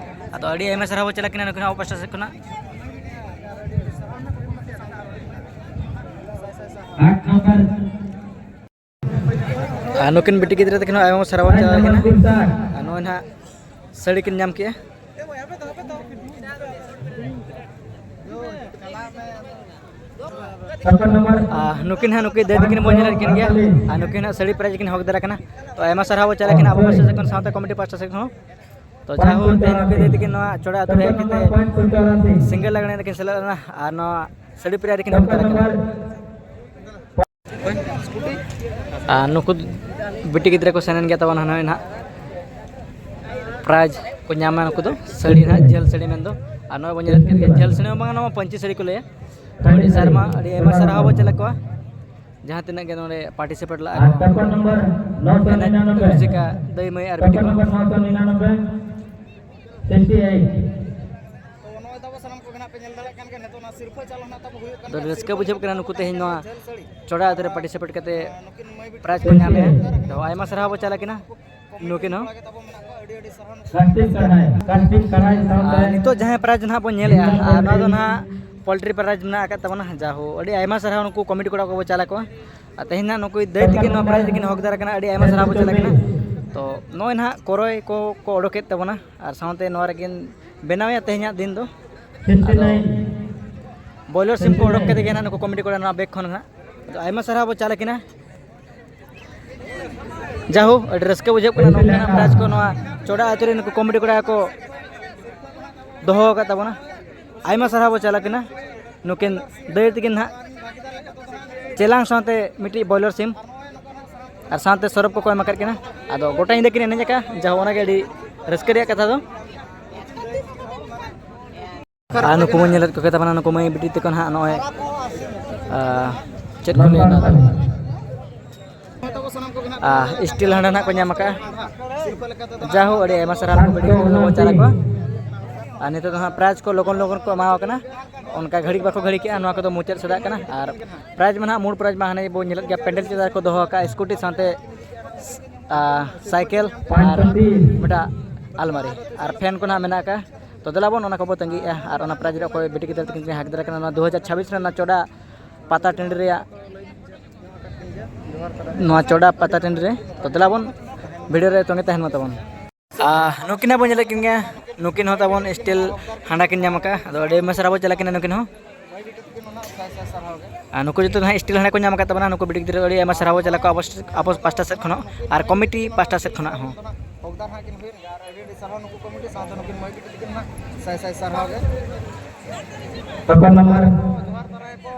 ᱟᱫᱚ ᱟᱹᱰᱤ ᱟᱭᱢᱟ ᱥᱟᱨᱦᱟᱣ ᱵᱚᱱ ᱪᱟᱞ ᱟᱹᱠᱤᱱᱟ ᱱᱩᱠᱤᱱ ᱦᱚᱸ ᱟᱵᱚ ᱯᱟᱥᱴᱟ ᱥᱮᱫ ᱠᱷᱚᱱᱟᱜ᱾ ᱟᱴ ᱱᱚᱢᱵᱚᱨ᱾ ᱟᱨ ᱱᱩᱠᱤᱱ ᱵᱤᱴᱤ ᱜᱤᱫᱽᱨᱟᱹ ᱛᱟᱹᱠᱤᱱ ᱦᱚᱸ ᱟᱭᱢᱟ ᱥᱟᱨᱦᱟᱣ ᱪᱟᱞ ᱟᱹᱠᱤᱱᱟ᱾ ᱟᱨ ᱱᱚᱜᱼᱚᱭ ᱱᱟᱦᱟᱜ ᱥᱟᱹᱲᱤ ᱠᱤᱱ ᱧᱟᱢ ᱠᱮᱜᱼᱟ᱾ ᱟᱨ ᱱᱩᱠᱤᱱ ᱦᱟᱸᱜ ᱱᱩᱠᱤᱱ ᱫᱟᱹᱭ ᱛᱟᱹᱠᱤᱱ ᱵᱚᱱ ᱧᱮᱞᱮᱫ ᱠᱤᱱ ᱜᱮᱭᱟ, ᱟᱨ ᱱᱩᱠᱤᱱ ᱦᱟᱸᱜ ᱥᱟᱹᱲᱤ ᱯᱨᱟᱭᱤᱡᱽ ᱠᱤᱱ ᱦᱚᱠᱫᱟᱨ ᱟᱠᱟᱱᱟ᱾ ᱛᱚ ᱟᱭᱢᱟ ᱥᱟᱨᱦᱟᱣ ᱵᱚᱱ ᱪᱟᱞᱟᱜ ᱠᱟᱱᱟ ᱟᱵᱚ ᱯᱟᱥᱴᱟ ᱥᱮᱫ ᱠᱷᱚᱱ, ᱥᱟᱶᱛᱮ ᱠᱚᱢᱤᱴᱤ ᱯᱟᱥᱴᱟ ᱥᱮᱫ ᱠᱷᱚᱱ ᱦᱚᱸ᱾ ᱛᱚ ᱡᱟᱭᱦᱳᱠ, ᱛᱮᱦᱮᱧ ᱱᱩᱠᱤᱱ ᱫᱟᱹᱭ ᱛᱟᱹᱠᱤᱱ ᱱᱚᱣᱟ ᱪᱚᱲᱟ ᱟᱹᱛᱩ ᱨᱮ ᱦᱮᱡ ᱠᱟᱛᱮ ᱥᱤᱝᱜᱟᱨ ᱞᱟᱜᱽᱬᱮ ᱨᱮᱠᱤᱱ ᱥᱮᱞᱮᱫ ᱞᱮᱱᱟ ᱟᱨ ᱱᱚᱣᱟ ᱥᱟᱹᱲᱤ ᱯᱨᱟᱭᱤᱡᱽ ᱨᱮᱠᱤᱱ ᱦᱚᱠᱫᱟᱨ ᱟᱠᱟᱱᱟ᱾ ᱟᱨ ᱱᱩᱠᱩ ᱵᱤᱴᱤ ᱜᱤᱫᱽᱨᱟᱹ ᱠᱚ ᱥᱮᱱᱮᱱ ᱜᱮᱭᱟ ᱛᱟᱵᱚᱱ ᱦᱟᱱᱟ ᱱᱟᱦᱟᱜ ᱯᱨᱟᱭᱤᱡᱽ ᱠᱚ ᱧᱟᱢᱟ ᱱᱩᱠᱩ ᱫᱚ ᱥᱟᱹᱲᱤ ᱱᱟᱦᱟᱜ, ᱡᱷᱟᱹᱞ ᱥᱟᱹᱲᱤ ᱢᱮᱱᱫᱚ᱾ ᱟᱨ ᱱᱚᱜᱼᱚᱭ ᱵᱚᱱ ᱧᱮᱞᱮᱫ ᱠᱟᱱ ᱜᱮᱭᱟ, ᱡᱷᱟᱹᱞ ᱥᱟᱹᱲᱤ ᱦᱚᱸ ᱵᱟᱝᱟ, ᱱᱚᱣᱟ ᱯᱟᱹᱧᱪᱤ ᱥᱟᱹᱲᱤ ᱠᱚ ᱞᱟᱹᱭᱟ᱾ ᱛᱚ ᱟᱹᱰᱤ ᱥᱟᱨᱢᱟ, ᱟᱹᱰᱤ ᱟᱭᱢᱟ ᱥᱟᱨᱦᱟᱣ ᱵᱚᱱ ᱪᱟᱞ ᱟᱠᱚᱣᱟ ᱡᱟᱦᱟᱸ ᱛᱤᱱᱟᱹᱜ ᱜᱮ ᱱᱚᱰᱮ ᱯᱟᱨᱴᱤᱥᱤᱯᱮᱴ ᱞᱟᱜᱼᱟ ᱠᱚ᱾ ᱱᱚᱣᱟ ᱨᱩᱥᱤᱠᱟ ᱫᱟᱹᱭ ᱢᱟᱹᱭ ᱟᱨ ᱵᱤᱴᱤ ᱠᱚ᱾ ᱛᱚ ᱱᱚᱜᱼᱚᱭ ᱛᱟᱵᱚ ᱥᱟᱱᱟᱢ ᱠᱚᱜᱮ ᱱᱟᱜ ᱯᱮ ᱧᱮᱞ ᱫᱟᱲᱮᱭᱟᱜ ᱠᱟᱱ ᱜᱮᱭᱟ, ᱱᱤᱛᱚᱜ ᱚᱱᱟ ᱥᱤᱨᱯᱷᱟᱹ ᱪᱟᱞ ᱦᱚᱸ ᱱᱟᱜ ᱛᱟᱵᱚ ᱦᱩᱭᱩᱜ ᱠᱟᱱ ᱟᱹᱰᱤ ᱜᱮᱭᱟ᱾ ᱨᱟᱹᱥᱠᱟᱹ ᱥᱤᱨᱯᱷᱟᱹ ᱵᱩᱡᱷᱟᱹᱜ ᱠᱟᱱᱟ ᱱᱩᱠᱩ ᱛᱮᱦᱮᱧ ᱱᱚᱣᱟ ᱪᱚᱲᱟ ᱟᱹᱛᱩ ᱨᱮ ᱯᱟᱨᱴᱤᱥᱤᱯᱮᱴ ᱠᱟᱛᱮ ᱯᱨᱟᱭᱤᱡᱽ ᱠᱚ ᱧᱟᱢᱮᱜᱼᱟ᱾ ᱛᱚ ᱟᱭᱢᱟ ᱥᱟᱨᱦᱟᱣ ᱵᱚ ᱪᱟᱞ ᱟᱹᱠᱤᱱᱟ ᱱᱩᱠᱤᱱ ᱦᱚᱸ᱾ ᱟᱨ ᱱᱤᱛᱚᱜ ᱡᱟᱦᱟᱸᱭ ᱯᱨᱟᱭᱤᱡᱽ ᱱᱟᱦᱟᱜ ᱵᱚᱱ ᱧᱮᱞᱮᱜᱼᱟ, ᱟᱨ ᱱᱚᱣᱟ ᱫᱚ ᱱᱟᱦᱟᱜ ᱯᱳᱞᱴᱨᱤ ᱯᱨᱟᱭᱤᱡᱽ ᱢᱮᱱᱟᱜ ᱟᱠᱟᱫ ᱛᱟᱵᱚᱱᱟ᱾ ᱡᱟᱦᱳ, ᱟᱹᱰᱤ ᱟᱭᱢᱟ ᱥᱟᱨᱦᱟᱣ ᱱᱩᱠᱩ ᱠᱚᱢᱤᱴᱤ ᱠᱚᱲᱟ ᱠᱚᱵᱚ ᱪᱟᱞ ᱟᱠᱚᱣᱟ᱾ ᱟᱨ ᱛᱮᱦᱮᱧ ᱱᱟᱦᱟᱜ ᱱᱩᱠᱩ ᱫᱟᱹᱭ ᱛᱟᱹᱠᱤᱱ ᱱᱚᱣᱟ ᱯᱨᱟᱭᱤᱡᱽ ᱨᱮᱠᱤᱱ ᱦᱚᱠᱫᱟᱨ ᱟᱠᱟᱱᱟ, ᱟᱹᱰᱤ ᱟᱭᱢᱟ ᱥᱟᱨᱦᱟᱣ ᱵᱚ ᱪᱟᱞ ᱟᱹᱠᱤᱱᱟ᱾ ᱛᱚ ᱱᱚᱜᱼᱚᱭ ᱱᱟᱦᱟᱜ ᱠᱚᱨᱚᱭ ᱠᱚ ᱠᱚ ᱚᱰᱚᱠᱮᱫ ᱛᱟᱵᱚᱱᱟ ᱟᱨ ᱥᱟᱶᱛᱮ ᱱᱚᱣᱟ ᱨᱮᱠᱤᱱ ᱵᱮᱱᱟᱣᱮᱫᱼᱟ ᱛᱮᱦᱮᱧᱟᱜ ᱫᱤᱱ ᱫᱚ᱾ ᱟᱫᱚ ᱵᱚᱭᱞᱟᱨ ᱥᱤᱢ ᱠᱚ ᱚᱰᱚᱠ ᱠᱮᱫ ᱜᱮ ᱱᱟᱦᱟᱜ ᱱᱩᱠᱩ ᱠᱚᱢᱤᱴᱤ ᱠᱚᱲᱟ ᱱᱚᱣᱟ ᱵᱮᱜᱽ ᱠᱷᱚᱱ ᱱᱟᱦᱟᱜ᱾ ᱟᱫᱚ ᱟᱭᱢᱟ ᱥᱟᱨᱦᱟᱣ ᱵᱚ ᱪᱟᱞ ᱟᱹᱠᱤᱱᱟ᱾ ᱡᱟᱦᱳ, ᱟᱹᱰᱤ ᱨᱟᱹᱥᱠᱟᱹ ᱵᱩᱡᱷᱟᱹᱜ ᱠᱟᱱᱟ ᱱᱚᱝᱠᱟᱱᱟᱜ ᱯᱨᱟᱭᱤᱡᱽ ᱠᱚ ᱱᱚᱣᱟ ᱪᱚᱲᱟ ᱟᱹᱛᱩ ᱨᱮ ᱱᱩᱠᱩ ᱠᱚᱢᱤᱴᱤ ᱠᱚᱲᱟ ᱠᱚ ᱫᱚᱦᱚ ᱟᱠᱟᱫ ᱛᱟᱵᱚᱱᱟ᱾ ᱟᱭᱢᱟ ᱥᱟᱨᱦᱟᱣ ᱵᱚ ᱪᱟᱞ ᱟᱹᱠᱤᱱᱟ ᱱᱩᱠᱤᱱ ᱫᱟᱹᱭ ᱛᱟᱹᱠᱤᱱ ᱱᱟᱦᱟᱜ᱾ ᱪᱮᱞᱟᱝ ᱥᱟᱶᱛᱮ ᱢᱤᱫᱴᱤᱡ ᱵᱚᱭᱞᱟᱨ ᱥᱤᱢ ᱟᱨ ᱥᱟᱶᱛᱮ ᱥᱚᱨᱚᱯ ᱠᱚᱠᱚ ᱮᱢ ᱟᱠᱟᱫ ᱠᱤᱱᱟ᱾ ᱟᱫᱚ ᱜᱚᱴᱟ ᱧᱤᱫᱟᱹ ᱠᱤᱱ ᱮᱱᱮᱡ ᱟᱠᱟᱫᱼᱟ, ᱡᱟᱦᱳ, ᱚᱱᱟᱜᱮ ᱟᱹᱰᱤ ᱨᱟᱹᱥᱠᱟᱹ ᱨᱮᱭᱟᱜ ᱠᱟᱛᱷᱟ ᱫᱚ᱾ ᱟᱨ ᱱᱩᱠᱩ ᱵᱚᱱ ᱧᱮᱞᱮᱫ ᱠᱚᱜᱮ ᱛᱟᱵᱚᱱᱟ, ᱱᱩᱠᱩ ᱢᱟᱹᱭ ᱵᱤᱴᱤ ᱛᱟᱠᱚ ᱱᱟᱦᱟᱜ ᱱᱚᱜᱼᱚᱭ, ᱟᱨ, ᱪᱮᱫ ᱠᱚ ᱞᱟᱹᱭᱟ ᱱᱚᱣᱟ ᱫᱚ? ᱟᱨ ᱥᱴᱤᱞ ᱦᱟᱸᱰᱮ ᱱᱟᱦᱟᱜ ᱠᱚ ᱧᱟᱢ ᱟᱠᱟᱫᱼᱟ᱾ ᱡᱟᱦᱳ, ᱟᱹᱰᱤ ᱟᱭᱢᱟ ᱥᱟᱨᱦᱟᱣ ᱱᱩᱠᱩ ᱵᱤᱴᱤ ᱛᱟᱠᱚ ᱵᱚᱱ ᱪᱟᱞ ᱟᱠᱚᱣᱟ᱾ ᱟᱨ ᱱᱤᱛᱚᱜ ᱫᱚ ᱦᱟᱸᱜ ᱯᱨᱟᱭᱤᱡᱽ ᱠᱚ ᱞᱚᱜᱚᱱ ᱞᱚᱜᱚᱱ ᱠᱚ ᱮᱢᱟᱣ ᱠᱟᱱᱟ, ᱚᱱᱠᱟ ᱜᱷᱟᱹᱲᱤᱠ ᱵᱟᱠᱚ ᱜᱷᱟᱹᱲᱤᱠᱮᱜᱼᱟ᱾ ᱱᱚᱣᱟ ᱠᱚᱫᱚ ᱢᱩᱪᱟᱹᱫ ᱥᱮᱫᱟᱜ ᱠᱟᱱᱟ᱾ ᱟᱨ ᱯᱨᱟᱭᱤᱡᱽ ᱢᱟ ᱱᱟᱦᱟᱜ, ᱢᱩᱲ ᱯᱨᱟᱭᱤᱡᱽ ᱢᱟ ᱦᱟᱱᱮ ᱵᱚᱱ ᱧᱮᱞᱮᱫ ᱜᱮᱭᱟ, ᱯᱮᱱᱰᱮᱞ ᱪᱮᱛᱟᱱ ᱨᱮᱠᱚ ᱫᱚᱦᱚ ᱟᱠᱟᱫᱼᱟ ᱥᱠᱩᱴᱤ ᱥᱟᱶᱛᱮ, ᱟᱨ, ᱥᱟᱭᱠᱮᱞ ᱟᱨ ᱢᱤᱫᱴᱟᱜ ᱟᱞᱢᱟᱨᱤ ᱟᱨ ᱯᱷᱮᱱ ᱠᱚ ᱱᱟᱦᱟᱜ ᱢᱮᱱᱟᱜ ᱟᱠᱟᱫᱼᱟ᱾ ᱛᱚ ᱫᱮᱞᱟ ᱵᱚᱱ ᱚᱱᱟ ᱠᱚᱵᱚ ᱛᱟᱺᱜᱤᱭᱮᱫᱼᱟ᱾ ᱟᱨ ᱚᱱᱟ ᱯᱨᱟᱭᱤᱡᱽ ᱨᱮ ᱚᱠᱚᱭ ᱵᱤᱴᱤ ᱜᱤᱫᱽᱨᱟᱹ ᱛᱟᱹᱠᱤᱱ ᱠᱤᱱ ᱦᱚᱠᱫᱟᱨ ᱠᱟᱱᱟ ᱱᱚᱣᱟ ᱫᱩ ᱦᱟᱡᱟᱨ ᱪᱷᱟᱵᱵᱤᱥ ᱨᱮᱱᱟᱜ ᱪᱚᱰᱟ ᱯᱟᱛᱟ ᱴᱟᱺᱰᱤ ᱨᱮᱭᱟᱜ, ᱱᱚᱣᱟ ᱪᱚᱰᱟ ᱯᱟᱛᱟ ᱴᱟᱺᱰᱤ ᱨᱮ᱾ ᱛᱚ ᱫᱮᱞᱟ ᱵᱚᱱ ᱵᱷᱤᱰᱤᱭᱳ ᱨᱮ ᱛᱚᱸᱜᱮ ᱛᱟᱦᱮᱱ ᱢᱟ ᱛᱟᱵᱚᱱ᱾ ᱟᱨ ᱱᱩᱠᱤᱱ ᱦᱚᱸ ᱵᱚᱱ ᱧᱮᱞᱮᱫ ᱠᱤᱱ ᱜᱮᱭᱟ, ᱱᱩᱠᱤᱱ ᱦᱚᱸ ᱛᱟᱵᱚᱱ ᱥᱴᱤᱞ ᱦᱟᱸᱰᱟ ᱠᱤᱱ ᱧᱟᱢ ᱟᱠᱟᱫᱼᱟ᱾ ᱟᱫᱚ ᱟᱹᱰᱤ ᱟᱭᱢᱟ ᱥᱟᱨᱦᱟᱣ ᱵᱚᱱ ᱪᱟᱞ ᱟᱹᱠᱤᱱᱟ ᱱᱩᱠᱤᱱ ᱦᱚᱸ᱾ ᱟᱨ ᱱᱩᱠᱩ ᱡᱚᱛᱚ ᱫᱚ ᱦᱟᱸᱜ ᱥᱴᱤᱞ ᱦᱟᱸᱰᱮ ᱠᱚ ᱧᱟᱢ ᱟᱠᱟᱫ ᱛᱟᱵᱚᱱᱟ᱾ ᱱᱩᱠᱩ ᱵᱤᱴᱤ ᱜᱤᱫᱽᱨᱟᱹ ᱟᱹᱰᱤ ᱟᱭᱢᱟ ᱥᱟᱨᱦᱟᱣ ᱪᱟᱞ ᱟᱠᱚ ᱟᱵᱚ, ᱟᱵᱚ ᱯᱟᱥᱴᱟ ᱥᱮᱫ ᱠᱷᱚᱱᱟᱜ ᱟᱨ ᱠᱚᱢᱤᱴᱤ ᱯᱟᱥᱴᱟ ᱥᱮᱫ ᱠᱷᱚᱱᱟᱜ ᱦᱚᱸ᱾ ᱦᱚᱠᱫᱟᱨ ᱦᱟᱸᱜ ᱠᱤᱱ ᱦᱩᱭᱮᱱ ᱜᱮᱭᱟ ᱟᱨ ᱟᱹᱰᱤ ᱟᱹᱰᱤ ᱥᱟᱨᱦᱟᱣ ᱱᱩᱠᱩ ᱠᱚᱢᱤᱴᱤ ᱥᱟᱶᱛᱮ ᱱᱩᱠᱤᱱ ᱢᱟᱹᱭ ᱵᱤᱴᱤ ᱛᱟᱹᱠᱤᱱ ᱦᱟᱸᱜ ᱥᱟᱭ ᱥᱟᱭ ᱥᱟᱨᱦᱟᱣ ᱜᱮ᱾ ᱡᱚᱦᱟᱨ ᱛᱟᱨᱟᱭ ᱠᱚ᱾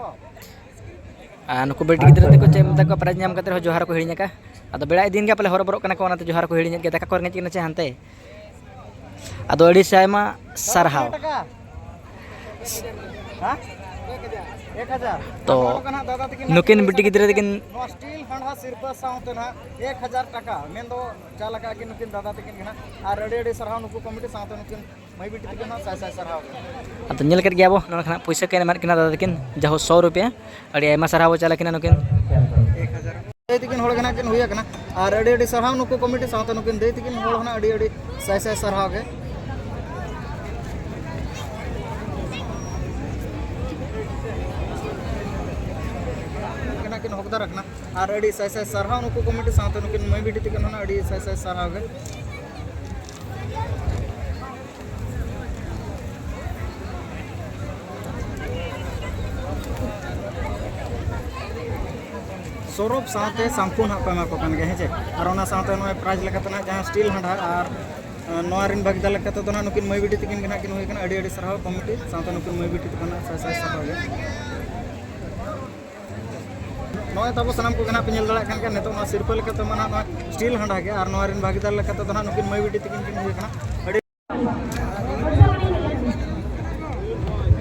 ᱟᱨ ᱱᱩᱠᱩ ᱵᱤᱴᱤ ᱜᱤᱫᱽᱨᱟᱹ ᱛᱟᱠᱚ ᱪᱮᱫ ᱢᱮᱛᱟ ᱠᱚᱣᱟ, ᱯᱨᱟᱭᱤᱡᱽ ᱧᱟᱢ ᱠᱟᱛᱮ ᱨᱮᱦᱚᱸ ᱡᱚᱦᱟᱨ ᱠᱚ ᱦᱤᱲᱤᱧ ᱟᱠᱟᱫᱼᱟ᱾ ᱟᱫᱚ ᱵᱮᱲᱟ ᱤᱫᱤᱭᱮᱱ ᱜᱮᱭᱟ, ᱯᱟᱞᱮ ᱦᱚᱨᱚᱵᱚᱨᱚᱜ ᱠᱟᱱᱟ ᱠᱚ, ᱚᱱᱟᱛᱮ ᱡᱚᱦᱟᱨ ᱠᱚ ᱦᱤᱲᱤᱧᱮᱫ ᱜᱮᱭᱟ᱾ ᱫᱟᱠᱟ ᱠᱚ ᱨᱮᱸᱜᱮᱡ ᱠᱟᱱᱟ ᱪᱮ ᱦᱟᱱᱛᱮ? ᱟᱫᱚ ᱟᱹᱰᱤ ᱥᱟᱭᱢᱟ ᱥᱟᱨᱦᱟᱣ᱾ ᱦᱮᱸ? ᱛᱚ, ᱱᱩᱠᱤᱱ ᱵᱤᱴᱤ ᱜᱤᱫᱽᱨᱟᱹ ᱛᱟᱹᱠᱤᱱ ᱱᱚᱣᱟ ᱥᱴᱤᱞ ᱦᱟᱸᱰᱷᱟ ᱥᱤᱨᱯᱟᱹ ᱥᱟᱶᱛᱮ ᱱᱟᱦᱟᱜ ᱮᱠ ᱦᱟᱡᱟᱨ ᱴᱟᱠᱟ, ᱢᱮᱱᱫᱚ ᱪᱟᱞ ᱟᱠᱟᱫ ᱠᱤᱱ ᱱᱩᱠᱤᱱ ᱫᱟᱫᱟ ᱛᱟᱹᱠᱤᱱ ᱜᱮ ᱱᱟᱦᱟᱜ᱾ ᱟᱨ ᱟᱹᱰᱤ ᱟᱹᱰᱤ ᱥᱟᱨᱦᱟᱣ ᱱᱩᱠᱩ ᱠᱚᱢᱤᱴᱤ ᱥᱟᱶᱛᱮ ᱱᱩᱠᱤᱱ ᱢᱟᱹᱭ ᱵᱤᱴᱤ ᱛᱟᱹᱠᱤᱱ ᱦᱚᱸ ᱥᱟᱭ ᱥᱟᱭ ᱥᱟᱨᱦᱟᱣ ᱜᱮ᱾ ᱟᱫᱚ ᱧᱮᱞ ᱠᱮᱫ ᱜᱮᱭᱟ ᱵᱚ, ᱱᱚᱰᱮ ᱠᱷᱚᱱᱟᱜ ᱯᱩᱭᱥᱟᱹ ᱠᱤᱱ ᱮᱢᱟᱫ ᱠᱤᱱᱟ ᱫᱟᱫᱟ ᱛᱟᱹᱠᱤᱱ, ᱡᱟᱦᱳ ᱥᱚ ᱨᱩᱯᱤᱭᱟ᱾ ᱟᱹᱰᱤ ᱟᱭᱢᱟ ᱥᱟᱨᱦᱟᱣ ᱵᱚ ᱪᱟᱞ ᱟᱹᱠᱤᱱᱟ ᱱᱩᱠᱤᱱ᱾ ᱫᱟᱹᱭ ᱛᱟᱹᱠᱤᱱ ᱦᱚᱲ ᱜᱮ ᱱᱟᱜ ᱠᱤᱱ ᱦᱩᱭ ᱟᱠᱟᱱᱟ᱾ ᱟᱨ ᱟᱹᱰᱤ ᱟᱹᱰᱤ ᱥᱟᱨᱦᱟᱣ ᱱᱩᱠᱩ ᱠᱚᱢᱤᱴᱤ ᱥᱟᱶᱛᱮ ᱱᱩᱠᱤᱱ ᱫᱟᱹᱭ ᱛᱟᱹᱠᱤᱱ ᱦᱚᱲ ᱦᱚᱸ ᱱᱟᱜ ᱟᱹᱰᱤ ᱟᱹᱰᱤ ᱥᱟᱭ ᱥᱟᱭ ᱥᱟᱨᱦᱟᱣ ᱜᱮ᱾ ᱱᱟᱜ ᱠᱤᱱ ᱦᱚᱠᱫᱟᱨ ᱟᱠᱟᱱᱟ᱾ ᱟᱨ ᱟᱹᱰᱤ ᱥᱟᱭ ᱥᱟᱭ ᱥᱟᱨᱦᱟᱣ ᱱᱩᱠᱩ ᱠᱚᱢᱤᱴᱤ ᱥᱟᱶᱛᱮ ᱱᱩᱠᱤᱱ ᱢᱟᱹᱭ ᱵᱤᱴᱤ ᱛᱟᱹᱠᱤᱱ ᱦᱚᱸ ᱱᱟᱜ ᱟᱹᱰᱤ ᱥᱟᱭ ᱥᱟᱭ ᱥᱟᱨᱦᱟᱣ ᱜᱮ᱾ ᱥᱚᱨᱚᱯ ᱥᱟᱶᱛᱮ ᱥᱟᱢᱯᱩ ᱱᱟᱦᱟᱜ ᱠᱚ ᱮᱢᱟ ᱠᱚ ᱠᱟᱱ ᱜᱮᱭᱟ, ᱦᱮᱸ ᱪᱮ? ᱟᱨ ᱚᱱᱟ ᱥᱟᱶᱛᱮ ᱱᱚᱜᱼᱚᱭ ᱯᱨᱟᱭᱤᱡᱽ ᱞᱮᱠᱟᱛᱮ ᱱᱟᱦᱟᱜ ᱡᱟᱦᱟᱸ ᱥᱴᱤᱞ ᱦᱟᱸᱰᱷᱟ ᱟᱨ, ᱟᱸ, ᱱᱚᱣᱟ ᱨᱮᱱ ᱵᱷᱟᱹᱜᱤᱫᱟᱨ ᱞᱮᱠᱟᱛᱮ ᱫᱚ ᱱᱟᱦᱟᱜ ᱱᱩᱠᱤᱱ ᱢᱟᱹᱭ ᱵᱤᱴᱤ ᱛᱟᱹᱠᱤᱱ ᱜᱮ ᱱᱟᱦᱟᱜ ᱠᱤᱱ ᱦᱩᱭ ᱠᱟᱱᱟ᱾ ᱟᱹᱰᱤ ᱟᱹᱰᱤ ᱥᱟᱨᱦᱟᱣ ᱠᱚᱢᱤᱴᱤ ᱥᱟᱶᱛᱮ ᱱᱩᱠᱤᱱ ᱢᱟᱹᱭ ᱵᱤᱴᱤ ᱛᱟᱹᱠᱤᱱ ᱱᱟᱦᱟᱜ ᱥᱟᱭ ᱥᱟᱭ ᱥᱟᱨᱦᱟᱣ ᱜᱮ᱾ ᱱᱚᱜᱼᱚᱭ ᱛᱟᱵᱚ ᱥᱟᱱᱟᱢ ᱠᱚᱜᱮ ᱱᱟᱦᱟᱜ ᱯᱮ ᱧᱮᱞ ᱫᱟᱲᱮᱭᱟᱜ ᱠᱟᱱ ᱜᱮᱭᱟ, ᱱᱤᱛᱚᱜ ᱱᱚᱣᱟ ᱥᱤᱨᱯᱟᱹ ᱞᱮᱠᱟᱛᱮ ᱢᱟ ᱱᱟᱦᱟᱜ ᱱᱚᱣᱟ ᱥᱴᱤᱞ ᱦᱟᱸᱰᱷᱟ ᱜᱮ, ᱟᱨ ᱱᱚᱣᱟ ᱨᱮᱱ ᱵᱷᱟᱹᱜᱤᱫᱟᱨ ᱞᱮᱠᱟᱛᱮ ᱫᱚ ᱱᱟᱦᱟᱜ ᱱᱩᱠᱤᱱ ᱢᱟᱹᱭ ᱵᱤᱴᱤ ᱛᱟᱹᱠᱤᱱ ᱠᱤᱱ ᱦᱩᱭ ᱠᱟᱱᱟ᱾ ᱟᱹᱰᱤ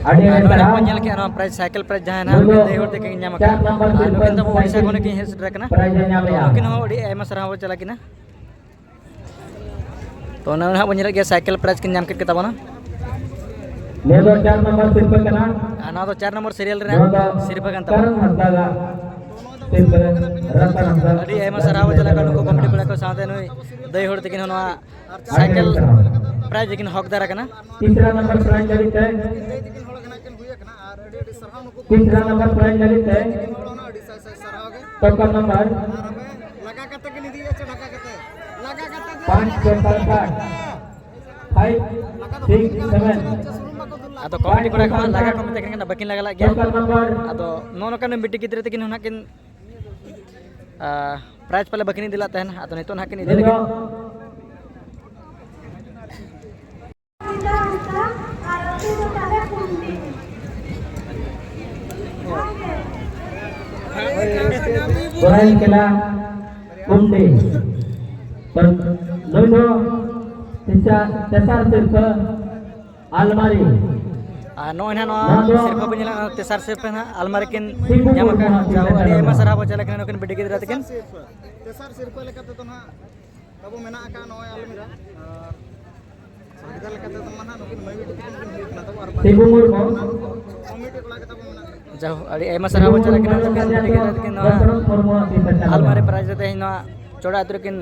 ᱟᱹᱰᱤ ᱟᱨ ᱱᱚᱰᱮ ᱥᱟᱨᱦᱟᱣ᱾ ᱵᱚᱱ ᱧᱮᱞ ᱠᱮᱜᱼᱟ, ᱱᱚᱣᱟ ᱯᱨᱟᱭᱤᱡᱽ, ᱥᱟᱭᱠᱮᱞ ᱯᱨᱟᱭᱤᱡᱽ ᱡᱟᱦᱟᱸᱭ ᱱᱟᱦᱟᱜ ᱱᱩᱭ ᱫᱚ ᱱᱩᱠᱤᱱ ᱫᱟᱹᱭ ᱦᱚᱲ ᱛᱟᱹᱠᱤᱱ ᱧᱟᱢ ᱪᱟᱨ ᱟᱠᱟᱫᱼᱟ᱾ ᱱᱟᱢᱵᱟᱨ ᱟᱨ ᱥᱤᱨᱯᱟᱹ ᱱᱩᱠᱤᱱ ᱫᱚ ᱩᱲᱤᱥᱥᱟ ᱥᱟᱭᱠᱮᱞ ᱠᱷᱚᱱ ᱠᱤᱱ ᱦᱮᱡ ᱥᱮᱴᱮᱨ ᱟᱠᱟᱱᱟ᱾ ᱯᱨᱟᱭᱤᱡᱽ ᱮ ᱧᱟᱢ ᱛᱚ ᱞᱮᱜᱼᱟ᱾ ᱱᱩᱠᱤᱱ ᱦᱚᱸ ᱟᱹᱰᱤ ᱟᱭᱢᱟ ᱥᱟᱨᱦᱟᱣ ᱵᱚᱱ ᱪᱟᱞ ᱟᱹᱠᱤᱱᱟ᱾ ᱛᱚ ᱚᱱᱟ ᱱᱟᱦᱟᱜ ᱵᱚᱱ ᱧᱮᱞᱮᱫ ᱜᱮᱭᱟ, ᱥᱟᱭᱠᱮᱞ ᱯᱨᱟᱭᱤᱡᱽ ᱠᱤᱱ ᱧᱟᱢ ᱠᱮᱫ ᱜᱮ ᱛᱟᱵᱚᱱᱟ᱾ ᱱᱤᱭᱟᱹ ᱫᱚ ᱪᱟᱨ ᱱᱟᱢᱵᱟᱨ ᱥᱤᱨᱯᱟᱹ ᱠᱟᱱᱟ᱾ ᱟᱨ ᱱᱚᱣᱟ ᱫᱚ ᱪᱟᱨ ᱱᱚᱢᱵᱚᱨ ᱥᱤᱨᱤᱭᱟᱞ ᱨᱮᱱᱟᱜ ᱱᱚᱣᱟ ᱫᱚ ᱥᱤᱨᱯᱟᱹ ᱠᱟᱱ ᱛᱟᱵᱚᱱᱟ᱾ ᱠᱟᱨᱚᱱ ᱦᱟᱸᱥᱫᱟᱜᱟᱜ ᱥᱤᱨᱯᱟᱹ, ᱨᱟᱛᱟ ᱦᱟᱸᱥᱫᱟ᱾ ᱟᱹᱰᱤ ᱟᱭᱢᱟ ᱥᱟᱨᱦᱟᱣ ᱪᱟᱞᱟᱜ ᱠᱟᱱᱟ ᱱᱩᱠᱩ ᱠᱚᱢᱤᱴᱤ ᱠᱚᱲᱟ ᱠᱚ ᱥᱟᱶᱛᱮ ᱱᱩᱭ ᱫᱟᱹᱭ ᱦᱚᱲ ᱛᱟᱹᱠᱤᱱ ᱦᱚᱸ ᱱᱚᱣᱟ ᱥᱟᱭᱠᱮᱞ ᱯᱨᱟᱭᱤᱡᱽ ᱠᱤᱱ ᱦᱚᱠᱫᱟᱨ ᱟᱠᱟᱱᱟ᱾ ᱛᱤᱥᱨᱟ ᱱᱟᱢᱵᱟᱨ ᱯᱨᱟᱭᱤᱡᱽ ᱞᱟᱹᱜᱤᱫ ᱛᱮ, ᱛᱤᱥᱨᱟ ᱱᱟᱢᱵᱟᱨ ᱯᱨᱟᱭᱤᱡᱽ ᱞᱟᱹᱜᱤᱫ ᱛᱮ ᱴᱚᱯᱟᱨ ᱱᱟᱢᱵᱟᱨ ᱯᱟᱸᱪ ᱪᱷᱚᱭ ᱥᱟᱛ ᱟᱴ ᱯᱷᱟᱭᱤᱵᱷ ᱥᱤᱠᱥ ᱥᱮᱵᱷᱮᱱ᱾ ᱟᱫᱚ ᱠᱚᱢᱤᱴᱤ ᱠᱚᱲᱟ ᱠᱚᱦᱚᱸ ᱞᱟᱜᱟ ᱠᱚ ᱢᱮᱛᱟ ᱠᱤᱱ ᱠᱟᱱᱟ, ᱵᱟᱹᱠᱤᱱ ᱞᱟᱜᱟ ᱞᱟᱜ ᱜᱮᱭᱟ᱾ ᱟᱫᱚ ᱱᱚᱜᱼᱚ ᱱᱚᱝᱠᱟ ᱵᱤᱴᱤ ᱜᱤᱫᱽᱨᱟᱹ ᱛᱟᱹᱠᱤᱱ ᱦᱚᱸ ᱱᱟᱦᱟᱜ ᱠᱤᱱ, ᱟᱨ ᱯᱨᱟᱭᱤᱡᱽ ᱯᱟᱞᱮ ᱵᱟᱹᱠᱤᱱ ᱤᱫᱤ ᱞᱮᱫ ᱛᱟᱦᱮᱱᱟ, ᱟᱫᱚ ᱱᱤᱛᱚᱜ ᱱᱟᱦᱟᱜ ᱠᱤᱱ ᱤᱫᱤ ᱞᱟᱹᱜᱤᱫ᱾ ᱠᱚᱲᱟᱭ ᱠᱮᱞᱟ ᱠᱩᱢᱰᱤ᱾ ᱛᱚ, ᱱᱩᱭ ᱫᱚ ᱛᱮᱥᱟᱨ, ᱛᱮᱥᱟᱨ ᱥᱤᱨᱯᱟᱹ ᱟᱞᱢᱟᱨᱤ᱾ ᱟᱨ ᱱᱚᱜᱼᱚᱭ ᱱᱟᱦᱟᱜ ᱱᱚᱣᱟ ᱱᱚᱣᱟ ᱫᱚ ᱥᱤᱨᱯᱟᱹ ᱵᱚᱱ ᱧᱮᱞᱟ, ᱱᱚᱣᱟ ᱛᱮᱥᱟᱨ ᱥᱤᱨᱯᱟᱹ ᱱᱟᱦᱟᱜ ᱟᱞᱢᱟᱨᱤ ᱠᱤᱱ ᱥᱤᱵᱩ ᱧᱟᱢ ᱢᱩᱨᱢᱩ ᱟᱠᱟᱫᱼᱟ᱾ ᱟᱜ ᱡᱟᱦᱳ, ᱟᱹᱰᱤ ᱥᱤᱨᱯᱟᱹ ᱟᱭᱢᱟ ᱠᱟᱱᱟ᱾ ᱥᱟᱨᱦᱟᱣ ᱵᱚᱱ ᱪᱟᱞ ᱟᱠᱤᱱᱟ ᱱᱩᱠᱤᱱ ᱵᱤᱴᱤ ᱜᱤᱫᱽᱨᱟᱹ ᱛᱟᱹᱠᱤᱱ᱾ ᱛᱮᱥᱟᱨ ᱥᱤᱨᱯᱟᱹ ᱞᱮᱠᱟ ᱛᱮᱫᱚ ᱱᱟᱦᱟᱜ ᱛᱟᱵᱚ ᱢᱮᱱᱟᱜ ᱟᱠᱟᱫ ᱱᱚᱜᱼᱚᱭ ᱟᱞᱢᱤᱨᱟ᱾ ᱟᱨ ᱥᱚᱝᱵᱤᱫᱷᱟᱱ ᱞᱮᱠᱟ ᱛᱮᱫᱚ ᱢᱟ ᱱᱟᱦᱟᱜ ᱱᱩᱠᱤᱱ ᱢᱟᱹᱭ ᱵᱤᱴᱤ ᱛᱟᱹᱠᱤᱱ ᱠᱤᱱ ᱦᱩᱭᱩᱜ ᱠᱟᱱᱟ ᱛᱟᱵᱚ, ᱟᱨ ᱥᱤᱵᱩ ᱢᱩᱨᱢᱩ᱾ ᱠᱚᱢᱤᱴᱤ ᱠᱚᱲᱟ ᱜᱮ ᱛᱟᱵᱚ ᱢᱮᱱᱟᱜ ᱠᱚᱣᱟ᱾ ᱡᱟᱦᱳ, ᱟᱹᱰᱤ ᱟᱭᱢᱟ ᱥᱟᱨᱦᱟᱣ ᱵᱚᱱ ᱪᱟᱞ ᱟᱠᱤᱱᱟ ᱱᱩᱠᱤᱱ ᱵᱤᱴᱤ ᱜᱤᱫᱽᱨᱟᱹ ᱛᱟᱹᱠᱤᱱ ᱱᱚᱣᱟ ᱫᱚᱥᱚᱨᱚᱛᱷ ᱢᱩᱨᱢᱩ ᱟᱜ ᱥᱤᱨᱯᱟᱹ ᱪᱟᱞ ᱟᱞᱢᱟᱨᱤ ᱟᱠᱟᱱᱟ᱾ ᱯᱨᱟᱭᱤᱡᱽ ᱟᱛᱮ ᱱᱚᱣᱟ ᱪᱚᱲᱟ ᱟᱹᱛᱩ ᱨᱮᱠᱤᱱ